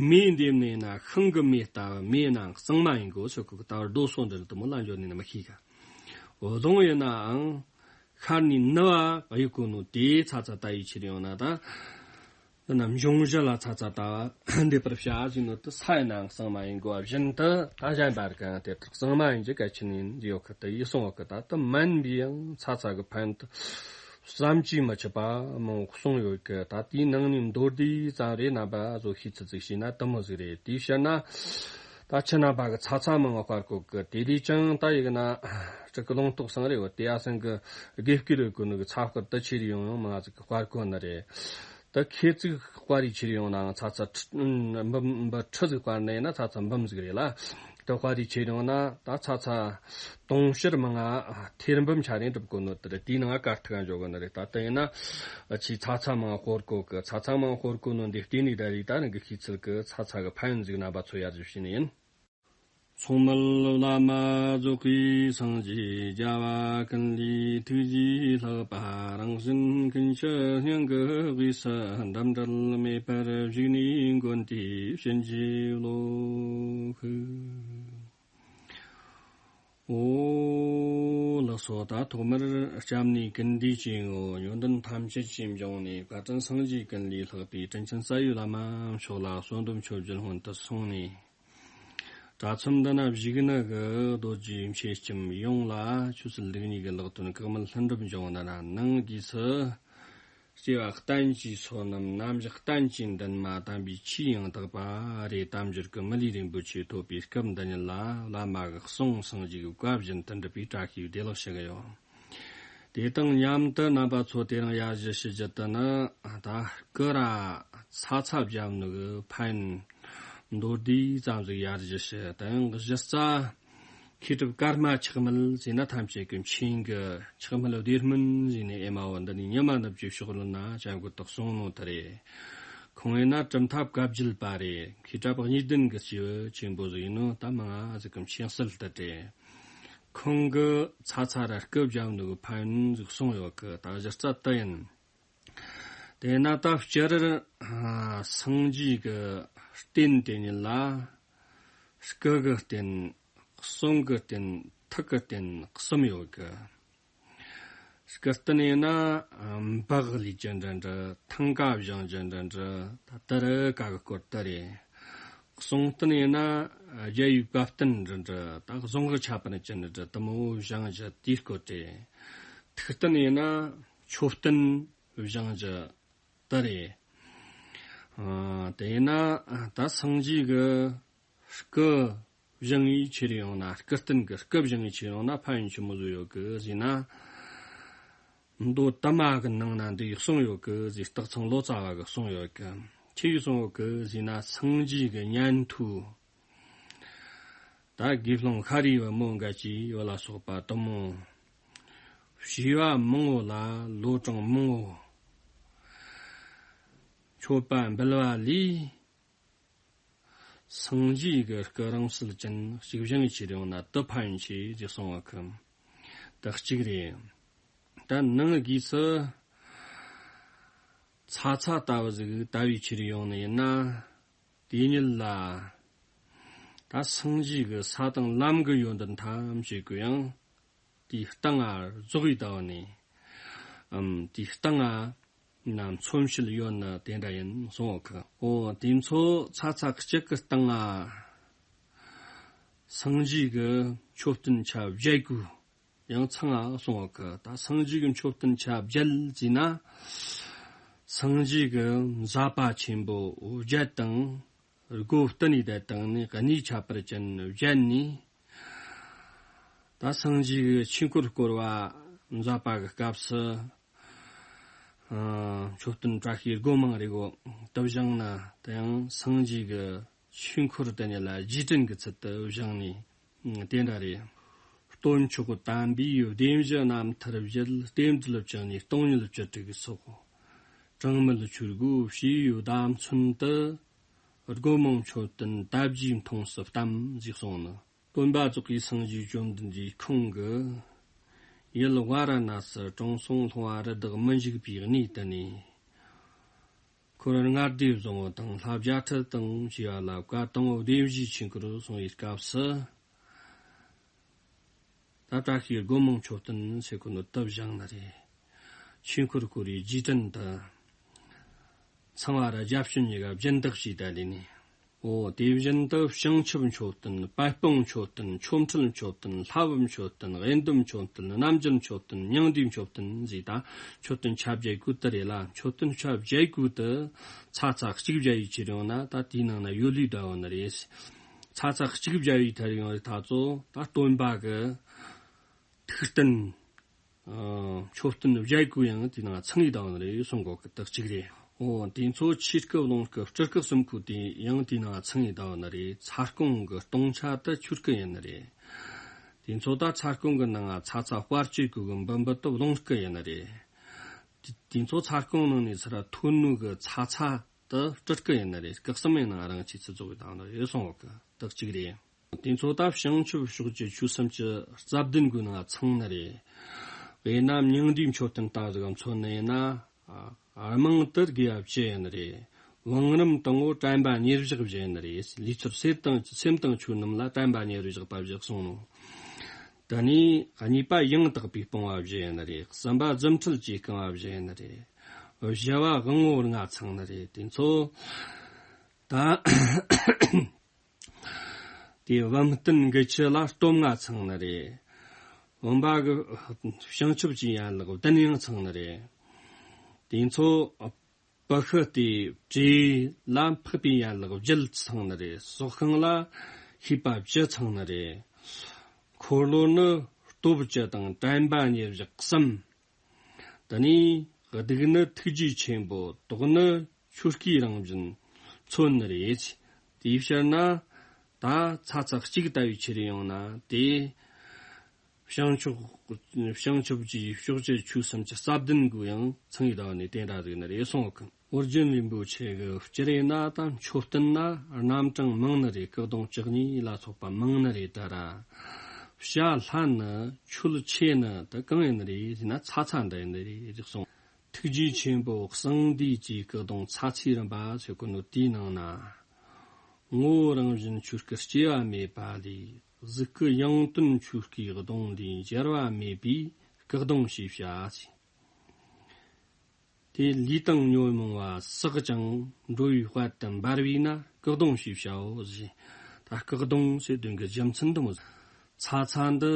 མེ་འདེབས་ནས་ན་ཤིང་གི་མེ་ལྟ་བུ་མེ་ནང་གཙང་མ་ཡིན་དགོས་ཟེར་ཁོ་གི་ལྟ་བར་རྡོ་སོགས་འདི་དུ་མོ་ལ་འཇོག་ནས་ན་མི་ཤེས་ག། འོ་རྫོང་ཡིན་ནའང་ཤར་ནས་ནུབ་བ་གཡུག་གོ་ནོ་དེ་ཚ་ཚ་ད་ཡི་ཕྱིར་ཡོང་ན་ད། འདི་ན་འབྱུང་བཞི་ལ་ཚ་ཚ་ད་འདེབས་པར་བྱ་ཟེར་ནོ་དེ་ས་ཡིན་ནའང་གཙང་མ་ཡིན་དགོས་པ་བཞིན་དུ་ད་གཞན་པར་གང་དེ་ལྟར་གཙང་མ་ཡིན་གྱི་གལ་ཆེན་ཡིན་ཡོད་ཁ། དེ་ཡི་གསུང་བ་ཁ། ད་དུ་མིན་པའི་ཡང་ཚ་ཚ་གི་ཕན་དུ། བསམ་གྱིས་མི་ཁྱབ་པ་མང་པོ་གསུངས་ཡོད་ཀི། ད་དེའི་ནང་ནས་མདོར་བསྡུས་ཙམ་རེ་རྣམ་པ་ཚོ་ཤེས་ཚུལ་ཅིག་བྱས་ན་དེ་མོ་ཟིག་རེད། དེའི་ཕྱིར་ན་ད་ཁྱེད་རྣམ་པ་གི་ཚ་ཚ་མང་བ་བཀར་གོ་གི། དེ་ལས་ཀྱང་ད་ཡིག་ན་ཅིག་གི་ལུང་རྟོགས་སང་རེད་བ། དེ་ཡ་སང་གི་དགེ་བསྐོས་རེ་གོ་ནི་གི་ཚ་བཀར་དུ་ཆེ་རེ་ཡོང་ཡོང་མང་ཟིག་གི་བཀར་གོ་ནི་རེད། ད་ཁེ་ཙིག་བཀར་རེ་ཆེ་རེ་ཡོང་ནའང་ཚ་ཚ་ཁྲི་འབུམ་འབུམ་ཁྲི་ཟིག་བཀར་ནས་ན་ཚ་ཚ་འབུམ་ཟིག་རེད་ལ། དཔའ་རིས་ཆེ་རིང་ན་ད་ཚ་ཚ་དུང་ཕྱུར་མང་ང་ཐེར་འབུམ་ཆ་རེ་འགྲུབ་དགོས་ནོ་དེར་དེའི་ནང་དཀའ་ཐུག་འཇོག་གི་ནི་རེད། ད་དེ་ཡིན་ན་ཆེས་ཚ་ཚ་མང་དཔོར་གོ་གི། ཚ་ཚ་མང་དཔོར་གོ་ནོ་འདི་བལྟས་ནས་ད་རེད། ད་རང་གི་ཤེས་ཚུལ་གི་ཚ་ཚ་གི་ཕན་ཡོན་ཟིག་རྣམ་པ་ཚོ་ཡར་ཞུ་ཞུས་ནི་ཡིན། མཚུངས་མེད་བླ་མ་རྫོགས་པའི་སངས་རྒྱས། རྒྱལ་བ་ཀུན་ལས་ཐུགས་རྗེས་ལྷག་པ། རང་བཞིན་ཀུན་གྱི་སྙིང་གི་དབུས་སུ། འདམ་འབྲལ་མེད་པར་བཞུགས་ནས་མགོན་དེའི་བྱིན་གྱིས་རློབས་ཤིག། འོ་ལགས་སོ། ད་ཐོག་མར་སྐྱབས་གནས་ཀུན་འདུས་ཀྱི་ངོ་བོ་ཡོན་ཏན་ཐམས་ཅད་ཀྱིས་འབྱུང་གནས་བཀའ་དྲིན་སངས་རྒྱས་ཀུན་ལས་ལྷག་པའི་དྲིན་ཅན་རྩ་བའི་བླ་མ་མཆོག་ལ་གསོལ་འདེབས་མཆོད་བརྗོད་སྔོན་དུ་སོང་ནས། དྲ་ཚོམས་འདི་ན་བཞུགས་ནི་གི་རྡོ་རྗེ་མཆེད་ལྕམ་ཡོངས་ལ་ཆོས་སྲིད་ལུགས་གཉིས་ཀྱི་ལེགས་དོན་གེགས་མེད་ལྷུན་གྲུབ་འབྱུང་ནི་ར། ནང་གི་སུ་སྐྱེ་བ་གཏན་གྱི་བསོད་ནམས། རྣམ་གཞག་གཏན་གྱི་འདུན་མ། དམ་པའི་ཆོས་ཡང་དག་པ་རེ་དམ་འབྱོར་གྱི་མི་ལུས་རིན་པོ་ཆེ་ཐོབ་པའི་སྐབས་འདི་ཉིད་ལ་བླ་མ་གི་གསུང་སངས་རྒྱས་ཀྱི་བཀའ་བཞིན་དུ་འགྲུབ་པའི་བཀྲ་ཤིས་བདེ་ལེགས་ཞུ་གི་ཡོད། དེ་དང་མཉམ་དུ་རྣམ་པ་ཚོ་དེ་རིང་ཡར་ཞུ་ཞུ་རྒྱུ་དེ་ནི་ད་སྐུ་ར་ཚ་ཚ་བརྒྱབ་ནི་གི་ཕན་མདོར་བསྡུས་ཙམ་ཟིག་ཡར་ཞུ་ཞུ། དེ་ཡང་གཞི་རྩ་མཁས་གྲུབ་ཀརྨ་ཆགས་མེད་ཟེར་ན་ཐམས་ཅད་ཀྱི་མཁྱེན་གི། ཆགས་མེད་བདེ་སྨོན་ཟེར་ནས་ཨེ་མ་འོ་འདི་ནི་ཉི་མ་ནུབ་ཀྱི་ཕྱོགས་ལུན་ན་བྱ་འགུལ་དག་སོང་ནོ་དེ་རེད། ཁོང་ཡིན་ན་གྲུབ་མཐའ་བཀའ་བརྒྱུད་པ་རེད། མཁས་གྲུབ་གཉིས་ལྡན་གྱི་སྐྱེས་བུ་ཆེན་པོ་ཟིག་ཡིན་ནོ་ད་མང་ང་ཟིག་གི་མཁྱེན་གསལ་དུ་རེད། ཁོང་གི་ཚ་ཚ་ར་སྐུ་བརྒྱབ་ནི་གི་ཕན་ཡོན་ཟིག་གསུངས་ཡོད་གི། ད་གཞི་རྩ་དེ་ཡིན། དེས་ན་ད་སྤྱིར་སངས་རྒྱས་ཀྱི་རྟེན་དེ་ཉིད་ལ་སྐུ་གི་རྟེན། གསུང་གི་རྟེན། ཐུགས་ཀྱི་རྟེན་གསུམ་ཡོད་གི། སྐུ་རྟེན་ཡིན་ན་འབག་ལས་ཀྱི་འདྲ་འདྲ། ཐང་ཀ་བཞེངས་ཀྱི་འདྲ་འདྲ། ད་དེ་རུ་ཀ་གི་སྐོར་དེ་རེད། གསུང་རྟེན་ཡིན་ན་རྒྱལ་བའི་བཀའ་རྟེན་འདྲ་འདྲ། ད་གཟུངས་གི་ཁྱད་པར་ཅན་འདྲ་འདྲ་དེ་མོ་བཞེངས་ཀྱི་དེའི་སྐོར་རེད། ཐུགས་རྟེན་ཡིན་ན་མཆོད་རྟེན་བཞེངས་ཀྱི་དེ་རེད། ཨ་དེས་ན་ད་སངས་རྒྱས་ཀྱི་སྐུ་བཞེངས་ཡི་ཆི་རེ་ཡོང་ན། སྐུ་རྟེན་གྱི་སྐུ་བཞེངས་ཡི་ཆི་རེ་ཡོང་ན་ཕན་ཡོན་ཆི་མོ་ཟིག་ཡོད་གི་ཟེར་ན། མདོ་དུ་མ་གི་ནང་ན་འདི་གསུངས་ཡོད་གི་ཟེར། སྟག་ཚང་ལོ་ཙཱ་བ་གི་གསུངས་ཡོད་གི། ཆི་གི་གསུངས་ཡོད་གི་ཟེར་ན། སངས་རྒྱས་ཀྱི་ཉན་ཐོས་ད་དགེ་སློང་ཤཱ་རིའི་བུ་མོ་འགའ་ཅིག་ཡོད་ལ་སོགས་པ་དུ་མོ། བྱིས་པ་མང་བོ་ལ་ལོ་གྲངས་མང་བོ་མཆོད་པ་འབུལ་བ་ལས། སངས་རྒྱས་ཀྱི་སྐུ་རིང་བསྲེལ་ཅན་གཅིག་བཞེངས་ཡི་ཆི་རེ་ཡོང་ན་དེ་ཕན་ཡོན་ཆེ་ཟེར་གསུངས་པ་གི། དེ་གཅིག་རེད། ད་ནང་གི་སུ་ཚ་ཚ་ལྟ་བུ་ཟིག་ལྟ་བའི་ཆི་རེ་ཡོང་ནི་ཡིན་ན། དེ་ཉིད་ལ་ད་སངས་རྒྱས་ཀྱི་ས་དང་ལམ་གྱི་ཡོན་ཏན་ཐམས་ཅད་ཀྱི་ཡང་དེའི་སྟེང་ང་རྫོགས་ཡི་ལྟ་བུ་ནས། ཨམ་དེའི་སྟེང་ང་ན་མཚོན་བྱེད་ཡོད་ནི་དེ་འདྲ་ཡིན་གསུངས་པ་གི། འོ་དེ་ཚོ་ཚ་ཚ་གཅིག་གི་སྟེང་ང་སངས་རྒྱས་ཀྱི་མཆོད་རྟེན་ཆ་བརྒྱད་དགུ་ཡང་ཚང་ང་གསུངས་པ་གི། ད་སངས་རྒྱས་ཀྱི་མཆོད་རྟེན་ཆ་བརྒྱད་ཟེར་ན། སངས་རྒྱས་ཀྱི་མཛད་པ་ཆེན་པོ་བརྒྱད་དང་། སྒོ་བསྟན་ནས་བསྡད་དང་ནི་གནས་ཁྱད་པར་ཅན་བརྒྱད་ནས། ད་སངས་རྒྱས་ཀྱི་ཆོས་འཁོར་བསྐོར་བ་མཛད་པ་གི་སྐབས་སུ། ཨ་མཆོད་རྟེན་བཀྲ་ཤིས་སྒོ་མང་རེ་གོ་དུ་བཞེངས་ན། དེ་ཡང་སངས་རྒྱས་ཀྱི་ཆོས་འཁོར་དེ་ཉིད་ལ་རྗེས་དྲན་གྱི་ཚུལ་དུ་བཞེངས་ནས་དེ་འདྲ་རེད། སྟོན་མཆོག་དམ་པའི་བདེན་བཞི་རྣམ་ཐར་བརྒྱད། རྟེན་འབྲེལ་བཅུ་གཉིས་སྟོང་ཉིད་བཅུ་དྲུག་སོགས། གྲངས་མེད་ཆོས་སྒོ་ཕྱེ་བའི་བརྡ་མཚོན་དུ། སྒོ་མང་མཆོད་རྟེན་དག་བརྒྱའི་མཐོངས་སུ་བལྟམས་ཞེས་གསུངས་ནོ། སྟོན་པ་རྫོགས་པའི་སངས་རྒྱས་བཅོམ་ལྡན་འདས་ཁོང་གིས་ཡུལ་ཝཱ་ར་ཎ་སི་དྲང་སྲོང་ལྷུང་བ་རི་དྭགས་མི་འཇིགས་པའི་གནས་དེ་ནས་འཁོར་ལྔ་སྡེ་བཟང་པོ་དང་ལྷ་བརྒྱ་ཁྲི་དང་བཅས་པ་ལ་བཀའ་དང་པོ་བདེན་བཞིའི་ཆོས་འཁོར་གསུང་བའི་སྐབས་སུ། ད་བཀྲ་ཤིས་སྒོ་མང་མཆོད་རྟེན་ཟེར་གོ་ནོ་དུ་བཞེངས་ནི་རེད། ཆོས་འཁོར་བསྐོར་བའི་རྗེས་དྲན་དུ། ཚངས་པ་ར་བརྒྱ་བྱིན་གཉིས་ཀ་སྦྱིན་བདག་བྱས་ད་ལས་ནས། འོ་དེ་བཞིན་དུ་བྱང་ཆུབ་མཆོད་རྟེན། པད་སྤུངས་མཆོད་རྟེན། ཆོ་འཕྲུལ་མཆོད་རྟེན། ལྷ་བབས་མཆོད་རྟེན། དབྱེན་བསྡུམ་མཆོད་རྟེན། རྣམ་འབྱེད་མཆོད་རྟེན། མྱང་འདས་མཆོད་རྟེན་ཟེར། ད་མཆོད་རྟེན་ཆ་བརྒྱད་དགུ་དེ་རེད་ལ། མཆོད་རྟེན་ཆ་བརྒྱད་དགུ་དེ་ཚ་ཚ་གཅིག་བརྒྱབ་ཡི་ཆི་རེ་ཡོང་ན། ད་དེའི་ནང་ན་ཡོད་ལུས་འདྲ་བོ་ནི་རེད། ཚ་ཚ་གཅིག་བརྒྱབ་ཡི་ཐ་རེ་ཡོང་རེད། ད་གཙོ་ད་སྟོན་པ་གི་ཐུགས་རྟེན། ཨ་མཆོད་རྟེན་བརྒྱད་དགུ་ཡང་དེའི་ནང་ཚང་ཡི་དང་རེ་གསུང་གོ་གི་དག་ཅིག་རེད། འོ་དེ་ཚོ་ཆོས་སྐུ་རླུང་སྐུ་སྤྲུལ་སྐུ་གསུམ་ཁུ་དེ་ཡང་དེའི་ནང་ཚང་ཡི་ད་བ་ནི་རེད། ཚ་སྐོང་གི་སྟོང་ཆ་དེ་ཆོས་སྐུ་ཡིན་ནི་རེད། དེ་ཚོ་ད་ཚ་སྐོང་གི་ནང་ཚ་ཚ་དཔལ་གྱི་སྐུ་གི་འབུམ་པ་དེ་རླུང་སྐུ་ཡིན་ནི་རེད། དེ་དེ་ཚོ་ཚ་སྐོང་ནང་ནས་ཚུར་ཐོན་ནུ་གི་ཚ་ཚ་དེ་སྤྲུལ་སྐུ་ཡིན་ནི་རེད། སྐུ་གསུམ་ཡིན་ནང་རང་ཆས་ཚུལ་རྫོགས་པའི་དང་ནི་ཡོད་སོང་བ་གི་དག་ཅིག་རེད། དེ་ཚོ་ད་བྱང་ཆུབ་ཕྱོགས་ཀྱི་ཆོས་གསུམ་གྱི་རྩ་བདུན་གྱི་ནང་ཚང་ནི་རེད། དཔེར་ན་མྱང་འདས་མཆོད་རྟེན་ལྟ་བུ་ཟིག་མཚོན་ནི་ཡིན་ན། ཨ་རྨང་དེ་དགེ་བ་བཅུ་ཡིན་ནི་རེད། བང་རིམ་དང་པོ་དྲན་པ་ཉེར་བཞག་བཞི་ཡིན་ནི་རེད། ལུས་ཚོར་སེམས་དང་སེམས་དང་ཆོས་རྣམས་ལ་དྲན་པ་ཉེར་བཞག་པ་བཞག་སོང་ནོ། དེ་ནས་གཉིས་པ་ཡང་དག་པའི་སྤོང་བ་བཞི་ཡིན་ནི་རེད། གསུམ་པ་རྫུ་འཕྲུལ་གྱི་རྐང་བ་བཞི་ཡིན་ནི་རེད། བཞི་བ་དབང་པོ་ལྔ་ཚང་ནི་རེད། དེ་ཚོ་ད། དེའི་བུམ་རྟེན་འགུལ་ཆུ་ལ་སྟོབས་ལྔ་ཚང་ནི་རེད། བུམ་པ་གི་བྱང་ཆུབ་ཀྱི་ཡན་ལག་བདུན་ཡང་ཚང་ནི་རེད། དེ་ཚོ་པུ་ཤི་སྟེ་བྲེ་ལ་འཕགས་པའི་ཡན་ལག་བརྒྱད་ཚང་ནི་རེད། སྲོག་ཤིང་ལ་ཤེས་པ་བཅུ་ཚང་ནི་རེད། འཁོར་ལོ་ནི་སྟོབས་བཅུ་དང་དྲན་པ་ཉེར་བཞག་གསུམ། དེ་ནས་སྡིག་ནི་ཐུགས་རྗེ་ཆེན་པོ། བཟློག་ནི་ཆོས་སྐུའི་རང་བཞིན་མཚོན་ནི་རེད། དེའི་ཕྱིར་ན་ད་ཚ་ཚ་གཅིག་ལྟ་བུའི་ཕྱིར་ཡོང་ན་དེ་བྱང་ཆུབ་བྱང་ཆུབ་ཀྱི་ཕྱོགས་ཀྱི་ཆོས་གསུམ་གྱི་རྩ་བདུན་གུ་ཡང་ཚང་ཡི་ཟླ་བ་ནས་དེ་འདྲ་ཟིག་ནི་རེད་གསུངས་གི། ཨོ་རྒྱན་རིན་པོ་ཆེ་གི་སྤྱིར་ཡིན་ན་ད་མཆོད་རྟེན་ན་རྣམ་གྲངས་མང་ནི་རེད། སྐུ་གདུང་བཅུ་གཉིས་ལ་སོགས་པ་མང་ནི་རེད། ད་ར་བྱ་ལྷ་ནི་ཆོས་ཆེ་ནི་ད་གང་ཡིན་ནི་རེད་ཟེར་ན་ཚ་ཚ་འདི་ཡིན་ནི་རེད་གསུངས། ཐུགས་རྗེ་ཆེན་པོ་གསང་འདུས་ཀྱི་སྐུ་གདུང་ཚ་ཚའི་རིམ་པ་ཟེར་གོ་ནོ་དེའི་ནང་ན། ངོ་བོ་རང་བཞིན་ཆོས་སྐུ་སྐྱེ་བ་མེད་པ་ལས། གཟུགས་སྐུ་ཡང་དོན་ཆོས་སྐུའི་གདུང་ལས། འབྱེར་བ་མེད་པའི་སྐུ་གདུང་ཞེས་བྱ་ཟེར། དེ་ལུས་དང་ཉོན་མོངས་པ་བསྲེགས་ཀྱང་། འགྲོ་བའི་དཔལ་དུ་འབར་བས་ན། སྐུ་གདུང་ཞེས་བྱའོ་ཟེར། ད་སྐུ་གདུང་ཟེར་དོན་གྱི་རྒྱུ་མཚན་དུ་མོ། ཚ་ཚ་འདི་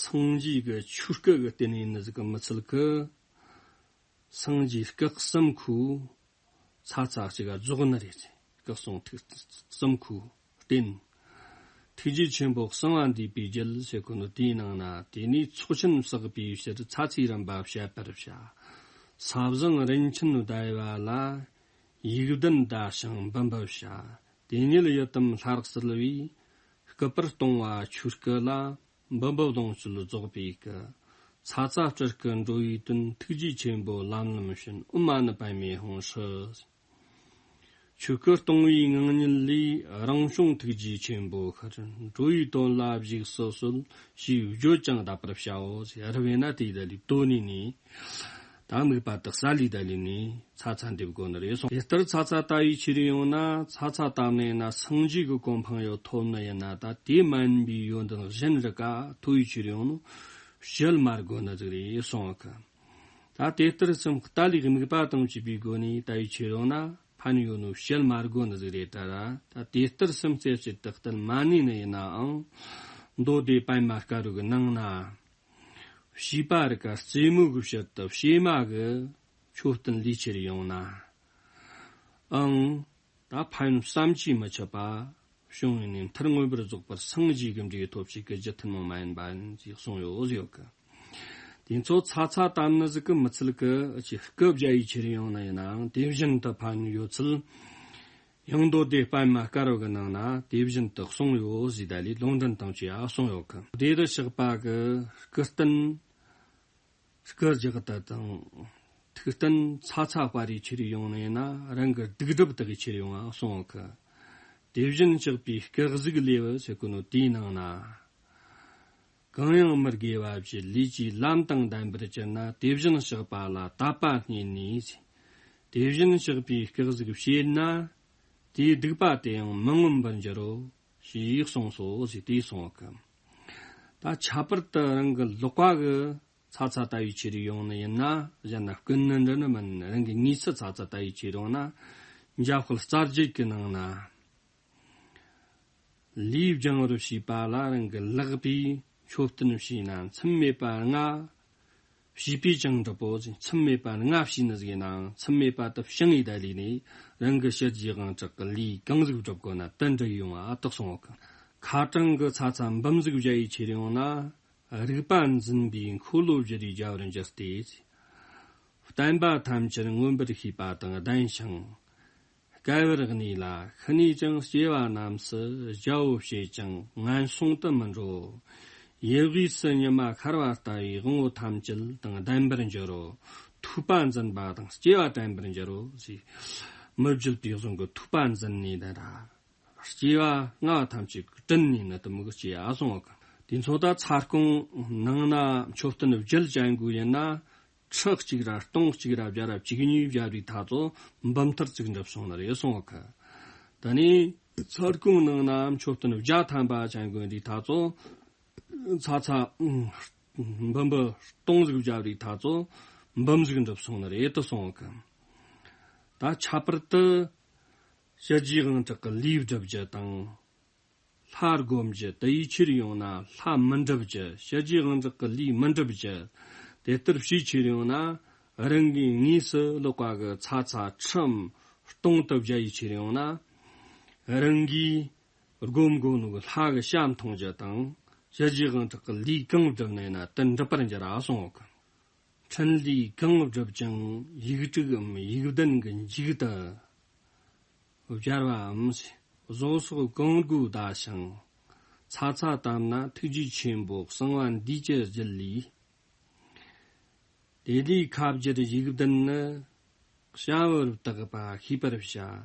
སངས་རྒྱས་ཀྱི་ཆོས་སྐུ་གི་རྟེན་ཡིན་ནི་ཟིག་གི་མི་ཚུལ་གི། སངས་རྒྱས་སྐུ་གསུམ་ཁུ་ཚ་ཚ་གཅིག་ག་རྫོགས་ནི་རེད། སྐུ་གསུང་ཐུགས་གསུམ་ཁུ་རྟེན། ཐུགས་རྗེ་ཆེན་པོ་གསང་བ་འདུས་པའི་རྒྱུད་ཟེར་གོ་ནོ་དེའི་ནང་ན། དེ་ནས་ཚོགས་ཆེན་བསགས་པའི་ཕྱིར་ཚ་ཚའི་རིམ་པ་བཤད་པར་བྱ། ས་བཟང་རིན་ཆེན་བརྡལ་བ་ལ། ཡིག་ལྡན་ཟླ་ཞིང་འབུམ་པར་བྱ། དེ་ཉིད་ཡི་དམ་ལྷར་གསལ་བས། སྐུད་པར་གཏོང་བ་ཆོས་སྐུ་ལ། འབུམ་པ་གདུང་བཅུད་རྫོགས་པའི་སྐུ། ཚ་ཚ་སྤྲུལ་སྐུ་འགྲོ་བའི་དོན། ཐུགས་རྗེ་ཆེན་པོ་ལམ་ལམ་བྱོན། ཨོཾ་མ་ཎི་པདྨེ་ཧཱུྃ་ཧྲཱིཿ། ཆོས་སྐུ་སྟོང་པའི་ངང་ཉིད་ལས། རང་བྱུང་ཐུགས་རྗེ་ཆེན་པོ་ཤར། འགྲོ་བའི་དོན་ལ་བཞུགས་སུ་གསོལ། ཞེས་བརྗོད་ཀྱང་གདབ་པར་བྱའོ་ཟེར། རབ་ཡིན་ན་དེའི་ད་ལུས་དོན་ནས་ནི། ད་དམིགས་པ་དག་ས་ལུས་ད་ལུས་ནས་ཚ་ཚ་འདེབས་དགོས་ནི་རེད་གསུངས། དེ་ལྟར་ཚ་ཚ་ལྟ་བའི་ཕྱིར་ཡོང་ན། ཚ་ཚ་ལྟ་ནས་ན་སངས་རྒྱས་ཀྱི་གོ་འཕང་ཡོད་ཐོབ་ནི་ཡིན་ན། ད་དེ་མ་ཡིན་པའི་ཡོན་ཏན་གཞན་རིགས་ཀ་ཐོབ་པའི་ཕྱིར་ཡོང་ནོ་བཤད་མ་དགོས་ནི་ཟིག་རེད་གསུངས་གི། ད་དེ་ལྟར་སེམས་ལྟ་ལུས་དམིགས་པ་དང་བཅས་པའི་སྒོ་ནས་ལྟ་བའི་ཕྱིར་ཡོང་ན། ཕན་ཡོད་ནོ་བཤད་མ་དགོས་ནི་ཟིག་རེད། ད་ར་ད་དེ་ལྟར་སེམས་རྩེ་གཅིག་ཏུ་གཏད་མ་ནུས་ནི་ཡིན་ནའང་། མདོ་སྡེ་པདྨ་དཀར་པོ་གི་ནང་ན། བྱིས་པ་རིགས་ཀ་རྩེད་མོ་གི་ཕྱིར་དུ་བྱེ་མ་གི་མཆོད་རྟེན་ལས་ཕྱིར་ཡོང་ན། ཨང་། ད་ཕན་ཡོན་བསམ་གྱིས་མི་ཁྱབ་པ་བྱུང་བས་ནས། མཐར་མངོན་པར་རྫོགས་པར་སངས་རྒྱས་ཀྱི་འབྲས་ཐོབ་ཅིག་གི་རྒྱུ་ཐུན་མོང་མ་ཡིན་པ་ཡིན་ཅེས་གསུངས་ཡོད་ཡོད་གི། དེ་ཚོ་ཚ་ཚ་ལྟ་ནི་ཟིག་གི་མི་ཚུལ་གི་ཅིག་སྐུ་བཞག་ཡི་ཕྱིར་ཡོང་ནི་ཡིན་ནའང་དེ་བཞིན་དུ་ཕན་ཡོད་ཚུལ། ཡང་མདོ་སྡེ་པདྨ་དཀར་པོ་གི་ནང་ན་དེ་བཞིན་དུ་གསུངས་ཡོད་ཟེར། ད་ལས་ལུང་འདྲེན་དང་བཅས་ཡ་གསུངས་ཡོད་གི། དེ་རུ་གཤེགས་པ་གི་སྐུ་རྟེན། སྐུ་རྒྱག་ད་དང་། ཐུགས་རྟེན་ཚ་ཚ་དཔའ་རིས་ཆེ་རིགས་ཡོང་ནས་ན་རང་གི་སྡིག་སྒྲིབ་དག་གི་ཆེ་རིགས་ཡོང་ང་གསུངས་གི། དེ་བཞིན་གཤེགས་པའི་སྐུ་གཟུགས་ལེའུ་ཟེར་གོ་ནོ་དེའི་ནང་ན། གང་ཡང་མི་དགེ་བ་བཅས་ལས་ཀྱི་ལམ་དང་ལྡན་པར་གྱུར་ན། དེ་བཞིན་གཤེགས་པ་ལ་དད་པ་བསྙེན་ནས། དེ་བཞིན་གཤེགས་པའི་སྐུ་གཟུགས་བྱེད་ན། དེའི་སྡིག་པ་དེ་ཡང་མི་མངོན་པར་འགྱུར་རོ། ཞེས་གསུངས་སོ་ཞེས་དེས་གསུངས་གི། ད་ཁྱད་པར་དུ་རང་གི་ལག་པ་གི་ཚ་ཚ་ལྟ་བའི་ཆེ་རིགས་ཡོང་ནི་ཡིན་ན། གཞན་ན་སྐུ་ནི་འདྲ་ནི་མིན། རང་གི་ངེས་ཚུལ་ཚ་ཚ་ལྟ་བའི་ཆེ་རིགས་ཡོང་ན། འཇམ་དཔལ་རྩ་རྒྱུད་ཀྱི་ནང་ན། ལུས་སྦྱང་བར་བྱེད་པ་ལ་རང་གི་ལག་པས་མཆོད་རྟེན་བྱས་ན། མཚམས་མེད་པ་ལྔ་བྱས་པས་ཀྱང་འགྲུབ་བོ་ཟེར། མཚམས་མེད་པ་ལྔ་བྱས་ནི་ཟིག་ཡིན་ནའང་མཚམས་མེད་པ་དེ་བྱང་ཡི་ད་ལས་ནས་རང་གི་ཞི་རྒྱས་དབང་དྲག་གི་ལུས་གང་ཟིག་སྒྲུབ་དགོས་ན་དེ་འགྲུབ་ཡོང་བ་དག་གསུངས་གི། ཁ་གྲངས་ཀྱི་ཚ་ཚ་འབུམ་ཟིག་བཞག་ཡི་ཆེ་རིགས་ཡོང་ན། རིག་པ་འཛིན་པའི་འཁོར་ལོ་བཞི་རུའི་རྒྱལ་བར་འགྱུར་ཏེ། བསྟན་པ་ཐམས་ཅད་མངོན་པར་ཤེས་པ་དང་ལྡན་ཞིང་། བསྐལ་པར་གནས་ལ་ཤི་ནས་ཀྱང་སྐྱེ་བ་རྣམས་སུ་རྒྱལ་བོ་བྱེད་ཅིང་ངན་སོང་དུ་མི་འགྲོ། ཡུལ་དབུས་སུ་ཉི་མ་ཤར་བ་ལྟ་བུའི་དབང་པོ་ཐམས་ཅད་དང་ལྡན་པར་འགྱུར་རོ། ཐོས་པ་འཛིན་པ་དང་སྐྱེ་བ་དྲན་པར་འགྱུར་རོ་ཞེས། མི་བརྒྱུད་པའི་གཞུང་གི་ཐོས་པ་འཛིན་ནས་ནི་ར། སྐྱེ་བ་ལྔ་ཐམས་ཅད་དྲན་ནས་ནི་དུ་མི་གི་སྐྱེ་ཡ་གསུངས་པ། དེ་ཚོ་ད་ཚ་ཀུན་ནང་ན་མཆོད་རྟེན་བརྒྱད་ཅན་གུ་ཡིན་ན། ཁྲི་གཅིག་ར་སྟོང་གཅིག་ར་བརྒྱ་ར་བཅུ་གཉིས་བརྒྱ་རེའི་ཐ་ཚོ་འབུམ་ཐེར་གཅིག་འགྲུབ་སོང་ནི་རེད་གསུངས་པ། ད་ནི་ཚ་ཀུན་ནང་ན་མཆོད་རྟེན་བརྒྱ་ཐམ་པ་ཅན་གུ་ཡིན་དུས་ཐ་ཚོ། ཚ་ཚ། འབུམ་པ་སྟོང་ཟིག་བརྒྱབ་རེའི་ཐ་ཚོ་འབུམ་ཟིག་འགྲུབ་སོང་ནི་རེད་དུ་སོང་གི། ད་ཁྱད་པར་དུ་ཞི་རྒྱས་དབང་དྲག་གི་ལས་སྒྲུབ་རྒྱུ་དང་། ལྷ་སྒོམ་རྒྱུ་དེ་ཡི་ཕྱིར་ཡོང་ན་ལྷ་མི་འགྲུབ་རྒྱུ། ཞི་རྒྱས་དབང་དྲག་གི་ལས་མི་འགྲུབ་རྒྱུ། དེ་ལྟར་བྱས་ཕྱིར་ཡོང་ན་རང་གི་དངོས་སུ་ལོག་པ་གི་ཚ་ཚ་ཁྲིམས་སྟོང་དུ་བརྒྱ་ཡི་ཕྱིར་ཡོང་ན། རང་གིས་སྒོམ་དགོས་ནོ་གི་ལྷ་གི་ཞལ་མཐོང་རྒྱུ་དང་། ཞི་རྒྱས་དབང་དྲག་གི་ལས་གང་བསྒྲུབས་ནས་ན་དེ་འགྲུབ་པར་འགྱུར་ར་གསུངས་པ། འཕྲིན་ལས་གང་བསྒྲུབས་ཀྱང་ཡིག་དྲུག་འམ་ཡིག་བདུན་གྱི་མཇུག་ཏུ་སྦྱར་བའམ། བཟོ་སོགས་གང་དགོས་བཟླས་ཤིང་། ཚ་ཚ་བཏབ་ན་ཐུགས་རྗེ་ཆེན་པོ་གསང་བ་འདུས་ཀྱི་རྒྱུད་ལས། དེ་ལས་ཁ་བསྒྱུར་ཡིག་བདུན་ནི། བྱ་བར་བཏགས་པ་ཤེས་པར་བྱ།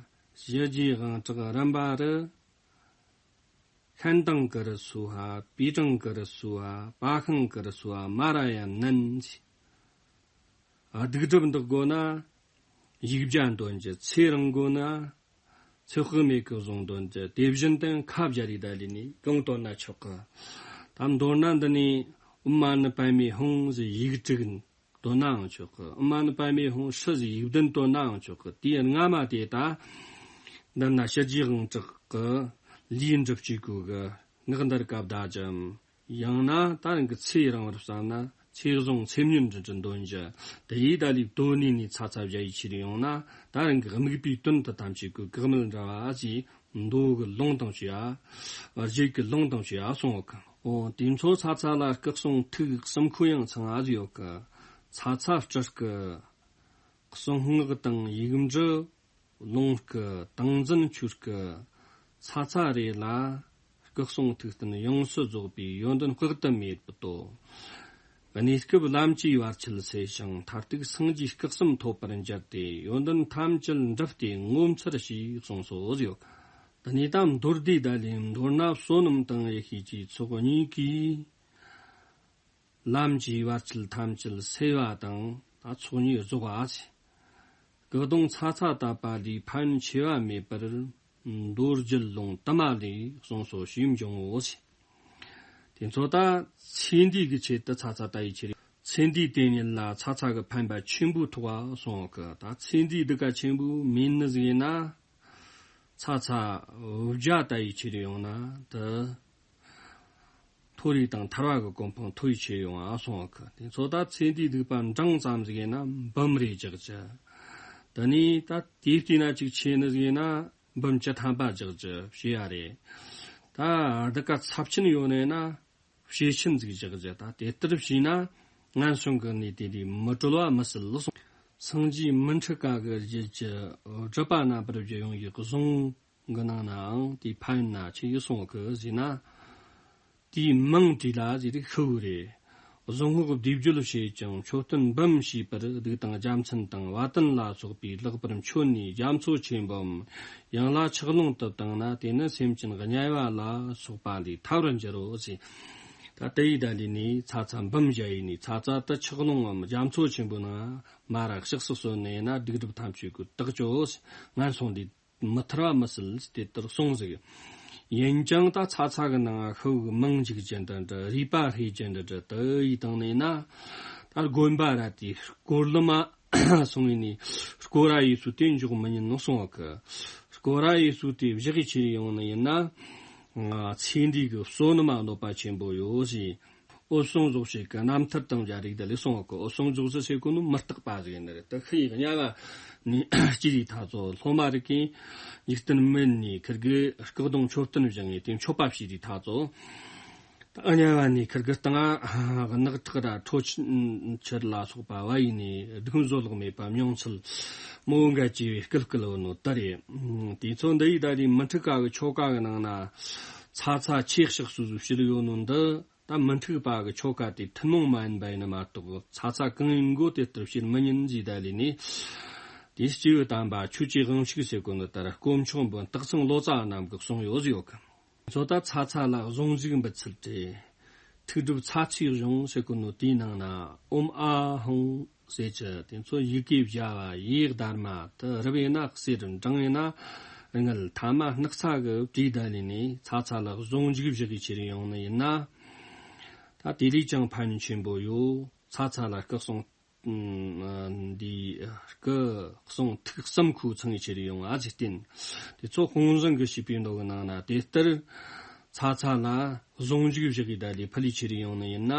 ཞི་རྒྱས་དབང་དྲག་རིམ་པ་རུ། ཤན་དང་ཀི་རུ་སུ་ཧ། པི་ཀྲང་ཀི་རུ་སུ་ཧ། པ་ཤང་ཀི་རུ་སུ་ཧ། མ་ར་ཡ་ནན། སྡིག་སྒྲིབ་འདག་དགོས་ན། ཡིག་བརྒྱ་འདོན་རྒྱུ། ཚེ་རིང་དགོས་ན། ཚེ་དཔག་མེད་ཀྱི་གཟུངས་འདོན་རྒྱུ། དེ་བཞིན་དུ་ཁ་བརྒྱ་རེ་ད་ལས་ནས་གང་འདོན་ན་ཆོག་གི། ད་མདོར་ན་འདི་ནས་ཨོཾ་མ་ཎི་པདྨེ་ཧཱུྃ་ཟེར་ཡིག་དྲུག་འདོན་ནའང་ཆོག་གི། ཨོཾ་མ་ཎི་པདྨེ་ཧཱུྃ་ཧྲཱིཿཟེར་ཡིག་བདུན་འདོན་ནའང་ཆོག་གི། དེའི་སྔ་མ་དེ་ད་འདི་ན་ཞི་རྒྱས་དབང་དྲག་གི་ལས་འགྲུབ་བྱེད་དགོས་གི། ངག་འདར་ཀ་བཟླ་རྒྱུའམ། ཡང་ན་ད་རང་གི་ཚེ་རིང་བར་བསམ་ན་ཚེ་གཟུངས་ཚེ་སྨྱོན་འདྲ་འདྲ་འདོན་རྒྱུ། དེ་ཡིས་ད་ལས་དོ་ནས་ནས་ཚ་ཚ་བརྒྱ་ཡི་ཕྱིར་ཡོང་ན་ད་རང་གི་དམིགས་པའི་དོན་དུ་ཐམས་ཅད་ཀྱི་བཀག་མེད་འདྲ་བ་ཞེས་མདོ་གི་ལུང་དང་བཅས་ཡ། རྒྱུད་ཀྱི་ལུང་དང་བཅས་ཡ་གསུངས་ཡོད་གི། འོ་དེ་ཚོ་ཚ་ཚ་ལ་སྐུ་གསུང་ཐུགས་གསུམ་ཁོ་ཡང་ཚང་ཨ་ཟི་ཡོད་གི། ཚ་ཚ་སྤྲུལ་སྐུ། གསང་སྔགས་དང་ཡིག་འབྲུ། ལུང་སྐུ། ཏིང་འཛིན་ཆོས་སྐུ། ཚ་ཚ་རེ་ལ་སྐུ་གསུང་ཐུགས་རྟེན་ཡོངས་སུ་རྫོགས་པའི་ཡོན་ཏན་དཔག་ཏུ་མེད་པ་དོ། གནས་སྐབས་ལམ་གྱི་བར་ཆད་སེལ་ཞིང་མཐར་ཐུག་སངས་རྒྱས་སྐུ་གསུམ་ཐོབ་པར་འགྱུར་ཏེ་ཡོན་ཏན་ཐམས་ཅད་འགྲུབ་སྟེ་ངོ་མཚར་ཞེས་གསུངས་སོ་ཡོད། དེ་ནས་ད་མདོར་བསྡུས་ད་ལས་མདོར་ན་བསོད་ནམས་དང་ཡེ་ཤེས་ཀྱི་ཚོགས་གཉིས་ཀྱིས། ལམ་གྱི་བར་ཆད་ཐམས་ཅད་སེལ་བ་དང་ད་ཚོགས་གཉིས་རྫོགས་པ་ཟེར། སྐུ་གདུང་ཚ་ཚ་བཏབ་པ་ལས་ཕན་ཡོན་ཆེ་བ་མེད་པར་མདོ་རྒྱུད་ལུང་དུ་མ་ལས་གསུངས་སོ་ཞེས་འབྱུང་ངོ་ཟེར། དེ་ཚོ་ད་ཚེ་འདས་ཀྱི་ཆེད་དུ་ཚ་ཚ་ལྟ་ཡི་ཆེད་རེད། ཚེ་འདས་དེ་ཉིད་ལ་ཚ་ཚ་གི་ཕན་པ་ཆེན་པོའི་ཐོག་གསུངས་གི། ད་ཚེ་འདས་འདི་ག་ཆེན་པོ་མིན་ནི་ཟིག་ཡིན་ན། ཚ་ཚ་བརྒྱ་ལྟ་ཡི་ཆེད་ཡོང་ན་དུ། མཐོ་རིས་དང་ཐར་བ་གི་གོ་འཕང་མཐོ་ཡི་ཆེད་ཡོང་ཨ་སོང་བ་གི། དེ་ཚོ་ད་ཚེ་འདིའི་སྡིག་པ་འབྲིང་ཙམ་ཟིག་ཡིན་ན་འབུམ་རེ་རྒྱག་རྒྱུ། དེ་ནས་ད་དེའི་སྟེང་ན་ཅིག་ཆེ་ནི་ཟིག་ཡིན་ན་འབུམ་བཅུ་ཐམ་པ་རྒྱག་རྒྱུ་བྱེད་ཡ་རེད། ད་སྡིག་པ་ཚབས་ཆེན་ཡོད་ནི་ཡིན་ན་བྱེད་ཆེན་ཟིག་རྒྱག་རྒྱུ། ད་དེ་ལྟར་བྱས་ན་ངན་སོང་གི་གནས་དེ་ལས་མི་གྲོལ་བ་མི་སྲིད་ལ་སོང་། སངས་རྒྱས་མི་འཁྲུགས་ཀ་གི་རྒྱུད་ཀྱི་སྒྲུབ་པ་རྣམ་པར་རྒྱལ་ཡོངས་ཀྱི་གཟུངས། གི་ནང་ནའང་དེའི་ཕན་ཡོན་ན་ཆི་ཡི་གསུངས་གི་ཟེར་ན། དེའི་མིང་བྲིས་ལ་ཟེར་རིགས་ཤི་བོ་རེད། གཟུངས་སྔགས་བཟླས་བརྗོད་བྱས་ཀྱང་མཆོད་རྟེན་འབུམ་བྱས་པར་གདུགས་དང་རྒྱལ་མཚན་དང་བ་དན་ལ་སོགས་པས་ལེགས་པར་མཆོད་ནས་རྒྱ་མཚོ་ཆེན་པོའམ་ཡང་ལ་ཆུ་ཀླུང་དུ་བཏང་ན་དེ་ནི་སེམས་ཅན་དམྱལ་བ་ལ་སོགས་པ་ལས་ཐར་བར་འགྱུར་རོ་ཟེར། ད་དེ་ཡི་ད་ལས་ནས་ཚ་ཚ་འབུམ་བརྒྱ་ཡིས་ནས་ཚ་ཚ་དུ་ཆུ་ཀླུང་ངམ་རྒྱ་མཚོ་ཆེན་པོའི་ནང་མ་ར་གཤེགས་སུ་གསོལ་ནས་ན་སྡིག་སྒྲིབ་ཐམས་ཅད་ཀྱི་དག་ཅོ་ཟེར། ངན་སོང་ལས། མི་ཐར་བ་མི་སྲིད་དེ་ལྟར་གསུངས་ཟིག། ཡིན་ཀྱང་ད་ཚ་ཚ་གི་ནང་ཤི་བོ་གི་མིང་འཇིག་རྒྱུ་འདྲ་འདྲ་རུས་པ་ཧྲེ་རྒྱུ་འདྲ་འདྲ་དུ་ཡི་དང་ནས་ན། ད་དགོན་པ་ར་དེ་སྐོར་ལམ་སོང་ཡིན་ནི་སྐོར་ར་ཡི་སུ་དེ་འཇོག་མི་ཉན་ནོ་གསུང་བ་གི། སྐོར་ར་ཡི་སུ་དེ་བཞག་གི་ཆེ་ཡོང་ནི་ཡིན་ན། ཚེ་འདི་གི་བསོད་ནམས་གནོད་པ་ཆེན་པོ་ཡོད་ཟེར། འོད་སྲུང་རྫོགས་བྱེད་ཀྱི་རྣམ་ཐར་དང་སྦྱར་རིགས་དེ་ལས་གསུངས་པ་གི། འོད་སྲུང་རྫོགས་བྱེད་ཟེར་གོ་ནི་མི་རྟག་པ་ཟིག་ཡིན་ནི་རེད། དེ་ཤི་ཡི་དམྱལ་བ་ནས་སྐྱེས་རིགས་ཐ་ཚོ་སློབ་མ་རིགས་ཀྱིས་འཇིག་རྟེན་མིན་ནས་ཁིར་གི་སྐུ་གདུང་མཆོད་རྟེན་བཞེངས་ངེས་དེ་མཆོད་པ་བྱས་རིགས་ཐ་ཚོ་ ད་དམྱལ་བ་ནས་ཁིར་གི་སྟེང་ང་ནག་ཁྲག་ར་ཁྲོ་ཆུ་ཆུ་ལ་སོགས་པ་བ་ཡིན་ནས་སྡུག་བཟོད་གླགས་མེད་པ་མྱོང་ཚུལ་མོ་འགའ་བཅས་པའི་སྐུལ་སྐུལ་བུ་ནོ་ལྟར་རེད། དེ་ཚོ་འདི་ཡི་ད་རེས་མི་འཁྲུག་ཀ་གི་ཆོ་ག་གི་ནང་ན་ཚ་ཚ་ཆེ་གཤགས་སུ་ཟུ་ཕྱིར་ཡོད་ནོ་འདི། ད་མི་འཁྲུག་པ་གི་ཆོ་ག་དེ་ཐུན་མོང་མ་ཡིན་པ་ཡིན་ན་མ་གཏོགས། ཚ་ཚ་གང་ཡིན་མགོ་དེ་ལྟར་བྱེད་མི་ཉན་ཟེར་ད་ལས་ནས། དེ་སྐྱེས་བུ་དམ་པ་ཆོས་ཀྱི་དབང་ཕྱུག་ཟེར་གོ་ནོ་ལྟར་དཀོན་མཆོག་འབུམ་སྟག་ཚང་ལོ་ཙཱ་རྣམས་ཀྱིས་གསུངས་ཡོད་ཟེར་ཡོད་གི། ཚོ་ད་ཚ་ཚ་ལ་གཟུངས་གཞུག་འབུལ་ཚུལ་ཏེ། ཐུགས་སྒྲུབ་ཚ་ཚའི་གཞུང་ཟེར་གོ་ནོ་དེའི་ནང་ན་ཨོཾ་ཨཱཿཧཱུྃ་ཟེར་གྱི་དེ་ཚོ་ཡི་གེ་བརྒྱ་བ་ཡེ་དྷརྨ་དེ། རབ་ཡིན་ན་གསེར། འབྲིང་ཡིན་ན་དངུལ། ཐ་མ་སྣག་ཚ་གི་བྲིས་ད་ལས་ནས་ཚ་ཚ་ལ་གཟུངས་གཞུག་བཞག་གི་ཁྱེར་ཡོང་ནི་ཡིན་ན། ད་དེ་ལས་ཀྱང་ཕན་ཆེན་པོ་ཡོད། ཚ་ཚ་ལ་སྐུ་གསུང་འདི་སྐུ་གསུང་ཐུགས་གསུམ་ཁུ་ཚང་གི་ཁྱེར་ཡོང་ཨ་ཟིག་བསྟེན། དེ་ཚོ་དཔུང་བཟང་གི་བྱིས་པའི་མདོ་གི་ནང་ན་དེ་ལྟར་ཚ་ཚ་ལ་གཟུངས་གཞུག་བཞག་གི་ད་ལས་ཕུལ་ལས་ཁྱེར་ཡོང་ནི་ཡིན་ན།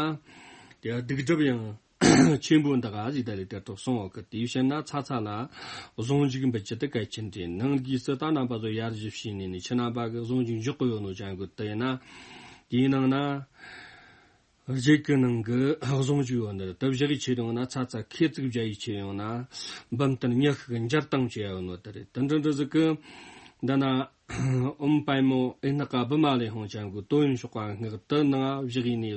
དེ་སྡིག་སྒྲིབ་ཡང་ཆེན་པོ་འདག་ཨ་ཟིག་ད་ལས་དེ་ཐོག་སོང་བ་གི། དེའི་ཕྱིར་ན་ཚ་ཚ་ལ་གཟུངས་གཞུག་འབུལ་རྒྱུ་དེ་གལ་ཆེན་རེད། ནང་གི་སྲིད་ད་རྣམ་པ་ཚོ་ཡར་ཞུ་བྱས་ནས་ནི་ཁྱེད་རྣམ་པ་གི་གཟུངས་གཞུག་འཇོག་གི་ཡོད་ནོ་ཅང་གི་དེ་ཡིན་ན། དེའི་ནང་ན། རྗེས་ཀྱི་ནང་གི་གཟུངས་གཞུག་ཡོད་ནི་དེ་བཞག་གི་ཁྱེར་ཡོང་ན་ཚ་ཚ་ཁེ་ཙིག་བརྒྱ་ཡི་ཁྱེར་ཡོང་ན་འབུམ་ལྟར་ཉི་ཤུ་གི་འཇལ་སྟངས་བྱེད་ཡ་ཡོད་ནོ་དེ་རེད། དེ་འདྲ་འདྲ་ཟིག་གི་འདི་ན་ཨོཾ་པདྨོ་ཨེ་ནི་ཀ་བི་མ་ལེ་ཧཱུྃ་ཅན་གི་དོན་ཡོན་ཤོག་པ་སྔགས་དེ་ནང་བཞག་ཡིན་ནི་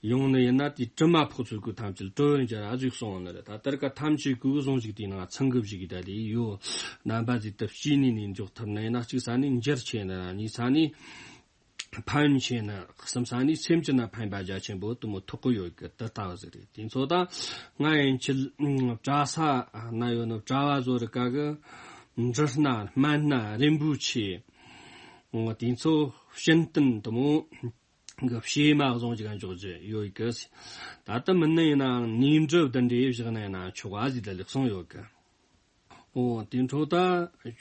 ཡོང་ནི་ཡིན་ན། དེ་དྲི་མ་ཕོག་ཚུལ་གི་ཐམས་ཅད་གྲོལ་ཡོན་ཅན་ཨ་ཟིག་གསུངས་ནི་རེད། ད་ལྟར་ཀ་ཐམས་ཅད་གི་གཟུངས་གཞུག་དེའི་ནང་ཚང་གི་བཞག་གི་ད་ལས་ཡོད། རྣམ་པ་ཟིག་ཏུ་སྐྱེས་ནས་ནས་འཇོག་ཐུབ་ནི་ཡིན་ན། གཅིག་ས་ནས་འཇལ་ཆེ་ན། གཉིས་ས་ནས། ཕན་ཆེ་ན། གསུམ་ས་ནས་སེམས་ཅན་ན་ཕན་པ་རྒྱ་ཆེན་པོ་དུ་མོ་ཐོགས་གི་ཡོད་གི། དེ་ལྟ་བུ་ཟིག་རེད། དེ་ཚོ་ད་ང་ཡན་ཆད་གྲྭ་ས་ན་ཡོད་ནོ་གྲྭ་བ་བཟོ་རིག་ག་གི་འབྲི་སྣ་སྨན་སྣ་རིན་པོ་ཆེ་དེ་ཚོ་བྱིན་རྟེན་དུ་མོ་གི་བྱེ་མ་བཟུང་གི་འཇོག་རྒྱུ་ཡོད་གི། ད་ལྟ་མིན་ནི་ཡིན་ནའང་ནས་འབྲུ་བདུན་འདྲེ་བཞག་ན་ཡིན་ན་ཆོག་ག་ཟིག་ད་ལེགས་གསུངས་ཡོད་གི། འོ་དེ་འཕྲོ་ད་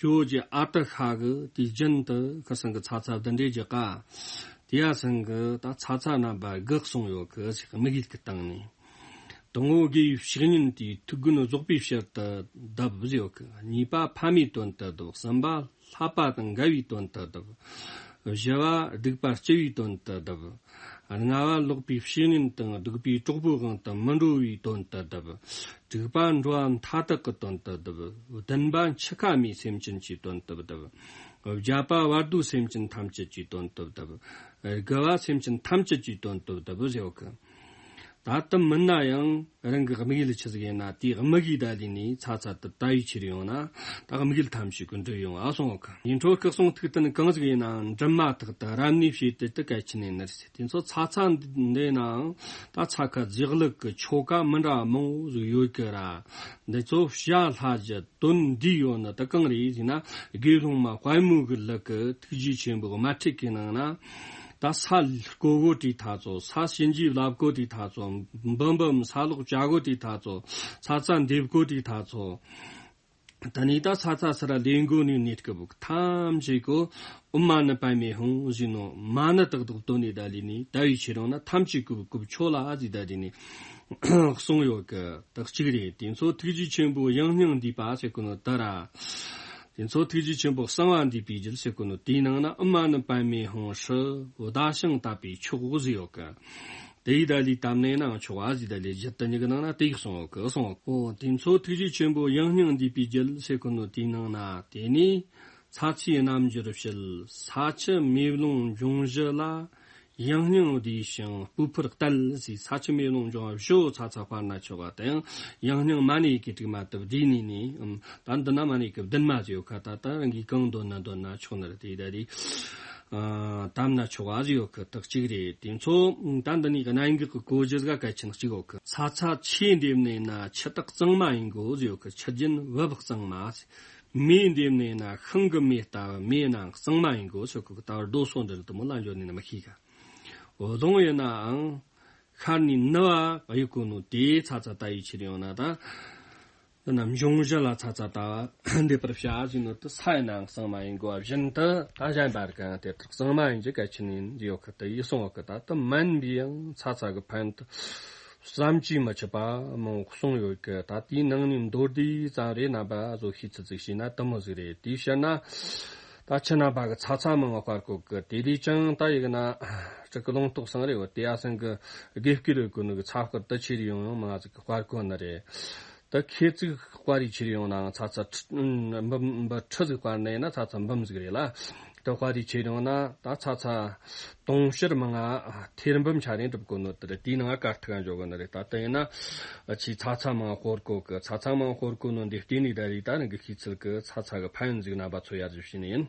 ཇོ་རྗེ་ཨ་ཏི་ཤ་གི་དུས་རྒྱུན་དུ་ཁར་སང་གི་ཚ་ཚ་བདུན་འདྲེ་རྒྱག་ག། དེ་ཡ་སང་གི་ད་ཚ་ཚ་རྣམ་པ་དགུ་གསུངས་ཡོད་གི་ཟེར། དམིགས་ཡུལ་གི་སྟེང་ནས། དང་པོ་དགེ་བའི་བཤེས་གཉེན་དེའི་ཐུགས་དགོངས་རྫོགས་པའི་ཕྱིར་དུ་གདབ་ཟེར་ཡོད་གི། གཉིས་པ་ཕ་མའི་དོན་དུ་གདབ། གསུམ་པ་བསླབ་པ་དང་འགལ་བའི་དོན་དུ་གདབ། བཞི་བ་སྡིག་པ་སྤྱི་བའི་དོན་དུ་གདབ། ལྔ་བ་ལོག་པའི་བཤེས་གཉེན་དང་སྡིག་པའི་གྲོགས་པོའི་དབང་དུ་མི་འགྲོ་བའི་དོན་དུ་གདབ། དྲུག་པ་འགྲོ་བ་མཐའ་དག་གི་དོན་དུ་གདབ། བདུན་པ་འཆི་ཁ་མའི་སེམས་ཅན་གྱི་དོན་དུ་གདབ། བརྒྱད་པ་བར་དོའི་སེམས་ཅན་ཐམས་ཅད་ཀྱི་དོན་དུ་གདབ། དགུ་བ་སེམས་ཅན་ཐམས་ཅད་ཀྱི་དོན་དུ་གདབ་ཟེར་ཡོད་གི། ད་ལྟ་མིན་ན་ཡང་རང་གི་དམིགས་ཡུལ་ཆི་ཟིག་ཡིན་ན་དེའི་དམིགས་ཡུལ་ད་ལས་ནས་ཚ་ཚ་དུ་ད་ཡི་ཁྱེར་ཡོང་ན། ད་དམིགས་ཡུལ་ཐམས་ཅད་ཀུན་འགྲུབ་ཡོང་ཨ་གསུངས་གི། ཡིན་འཕྲོ་སྐུ་གསུང་ཐུགས་རྟེན་གང་ཟིག་ཡིན་ནའང་འགྲུབ་མ་ཐག་ཏུ་རབ་གནས་བྱེད་དེ་དུ་གལ་ཆེན་ཡིན་ནི་རེད། དེ་ཚོ་ཚ་ཚ་འདི་ནའང་ད་ཚ་ཁ་རྫས་ལུགས་ཀྱི་ཆོ་ག་མི་འདྲ་བ་མང་བོ་ཟིག་ཡོད་གི་ར། འདི་ཚོ་བྱ་སླ་རྒྱུ་དོན་འདི་ཡོད་ནི་དུ་གང་རེད་ཟེར་ན། དགེ་སློང་མ་དཔལ་མོ་གི་ལུགས་ཀྱི་ཐུགས་རྗེ་ཆེན་པོའི་དམར་ཁྲིད་ཀྱི་ནང་ན། ད་ས་རྐོ་གོ་དུས་ཐ་ཚོ། ས་གཤིན་རྗེས་བླ་བཀོ་དུས་ཐ་ཚོ། འབུམ་འབུམ་ས་ལོག་བྱ་གོ་དུས་ཐ་ཚོ། ཚ་ཚ་འདེབས་གོ་དུས་ཐ་ཚོ། ད་ནི་ད་ཚ་ཚ་སི་ར་ལེན་གོ་ནི་ནི་སྐབས་ཐམས་ཅད་གོ་ཨོཾ་མ་ཎི་པདྨེ་ཧཱུྃ་ཟེར་ནོ། མ་ཎི་ཏག་ཏག་བཏོན་ནི་ད་ལས་ནི་ད་ཡི་ཁྱེར་ཡོང་ན་ཐམས་ཅད་ཀུབ་ཀུབ་ཆོག་ལ་ཨ་ཟིག་ད་ལས་ནི་གསུངས་ཡོད་གི། ད་གཅིག་རེད། དེ་ཚོ་ཐུགས་རྗེ་ཆེན་པོ་ཡང་སྙིང་འདུས་པ་ཟེར་གོ་ནོ་ད་ར། དེ་ཚོ་ཐུགས་རྗེ་ཆེན་པོ་གསང་བ་འདུས་པའི་རྒྱུད་ཟེར་གོ་ནོ་དེའི་ནང་ན་ཨོཾ་མ་ཎི་པདྨེ་ཧཱུྃ་ཧྲཱིཿདྷ་ཞིང་དག་པའི་མཆོག་ཟེར་ཡོད་གི། དེ་ཡི་ད་ལས་དམ་ནས་ནང་ཆོག་ཨ་ཟིག་ད་ལས་རྒྱུད་དུ་ཉིད་ཀྱི་ནང་ན་དེ་ཡི་གསུངས་ཡོད་གི་གསུངས་ཡོད་གི། འོ་དེ་ཚོ་ཐུགས་རྗེ་ཆེན་པོ་ཡང་སྙིང་འདུས་པའི་རྒྱུད་ཟེར་གོ་ནོ་དེའི་ནང་ན་དེ་ནི། ཚ་ཚའི་རྣལ་འབྱོར་བྱེད། ས་ཆུ་མེ་རླུང་འབྱུང་བཞི་ལ། ཡང་སྙིང་བསྡུས་ཤིང་སྤོས་ཕུར་གཏད་ཟེར། ས་ཆུ་མེ་རླུང་འབྱུང་བ་བཞི་བོ་ཚ་ཚ་སྤར་ན་ཆོག་པ་དང་། ཡང་སྙིང་མ་ཎི་ཡི་གེ་དྲུག་མ་བཏབ་བསྡུས་ནས་ནི། ཨམ། ད་འདི་ན་མ་ཎི་ཡི་གེ་བདུན་མ་ཟེར་ཡོད་ཁ། ད་ལྟ་རང་གིས་གང་འདོན་ན་འདོན་ན་ཆོག་ནི་རེད། དེ་ད་རེད། ཨ། དམ་ན་ཆོག་པ་ཟེར་ཡོད་ཁ། དག་གཅིག་རེད། དེ་ཚོ་ད་འདི་ནི་གནད་འགག་གི་གོ་རྒྱུ་ཟིག་གལ་ཆེན་གཅིག་ཡོད་ཁ། ཚ་ཚ་ཆུ་འདེབས་ནས་ན་ཆུ་དག་གཙང་མ་ཡིན་དགོས་ཟེར་ཡོད་ཁ། ཆུ་རྒྱུན་བབ་གཙང་མ་ཟེར། མེ་འདེབས་ནས་ན་ཤིང་གི་མེ་ལྟ་བུ་མེ་ནང་གཙང་མ་ཡིན་དགོས་ཟེར་ཁོ་གི་ལྟ་བར་རྡོ་སོགས་འདྲ་དུ་མོ་ལ་འཇོག་ནས་ན་མི་ཤེས་ག། འོ་རླུང་ཡིན་ནའང་ཤར་ནས་ནུབ་བ་གཡུག་གོ་ནོ་དེ་ཚ་ཚ་ལྟ་ཡི་ཕྱིར་ཡོང་ན་ད། འདི་ན་འབྱུང་བཞི་ལ་ཚ་ཚ་ལྟ་བ་འདེབས་པར་བྱ་ཟེར་ནོ་དེ་ས་ཡི་ནང་གཙང་མ་ཡིན་དགོས་པ་བཞིན་དུ། ད་གཞན་པར་གང་དེ་ལྟར་གཙང་མ་ཡིན་གྱི་གལ་ཆེན་ཡིན་ཡོད་ཁ། དེ་ཡི་གསུངས་ཡོད་ཁ། ད་དུ་མིན་པའི་ཡང་ཚ་ཚ་གི་ཕན་དུ། བསམ་གྱིས་མི་ཁྱབ་པ་མང་པོ་གསུངས་ཡོད་ཀི། ད་དེའི་ནང་ནས་མདོར་བསྡུས་ཙམ་རེ་རྣམ་པ་ཚོ་ཤེས་ཚུལ་ཅིག་བྱས་ན་དེ་མོ་ཟིག་རེད། དེའི་ཕྱིར་ན་ད་ཁྱེད་རྣམ་པ་གི་ཚ་ཚ་མང་བ་དཀར་གོ་གི། དེ་ལས་ཀྱང་ད་ཡིག་ན་ ཅིག་གི་ལུང་རྟོགས་སང་རེད་བ། དེ་ཡ་སང་གི་དགེ་བསྐུལ་རེ་གོ་ནི་གི་ཚ་དཀར་དུ་ཆེ་རེ་ཡོང་ཡོང་མ་ང་ཚིག་གི་དཔར་གོ་ནི་རེད། ད་ཁྱེད་ཚིག་དཔར་རེ་ཆེ་རེ་ཡོང་ན་ང་ཚ་ཚ་ཁྲི་འབུམ་འབུམ་ཁྲི་ཟིག་དཔར་ནི་ཡིན་ན་ཚ་ཚ་འབུམ་ཟིག་རེད་ལ། ད་དཔར་རེ་ཆེ་རེ་ཡོང་ན་ད་ཚ་ཚ་དུང་ཕྱུར་མ་ང་ཐེར་འབུམ་ཆ་རེ་འགྲུབ་གོ་ནོ་དེ་རེད། དེའི་ནང་དཀར་ཐིག་ག་འཇོག་གོ་ནི་རེད། ད་དེ་ཡིན་ན་ཆེ་ཚ་ཚ་མ་ང་དཔར་གོ་གི་ཚ་ཚ་མ་ང་དཔར་གོ་ནོ་འདི་བལྟས་ནི་ད་རེད། ད་རང་གི་ཤེས་ཚུལ་གི་ཚ་ཚ་གི་ཕན་ཡོན་ཟིག་རྣམ་པ་ཚོ་ཡར་ཞུ་ཤེས་ནི་ཡིན།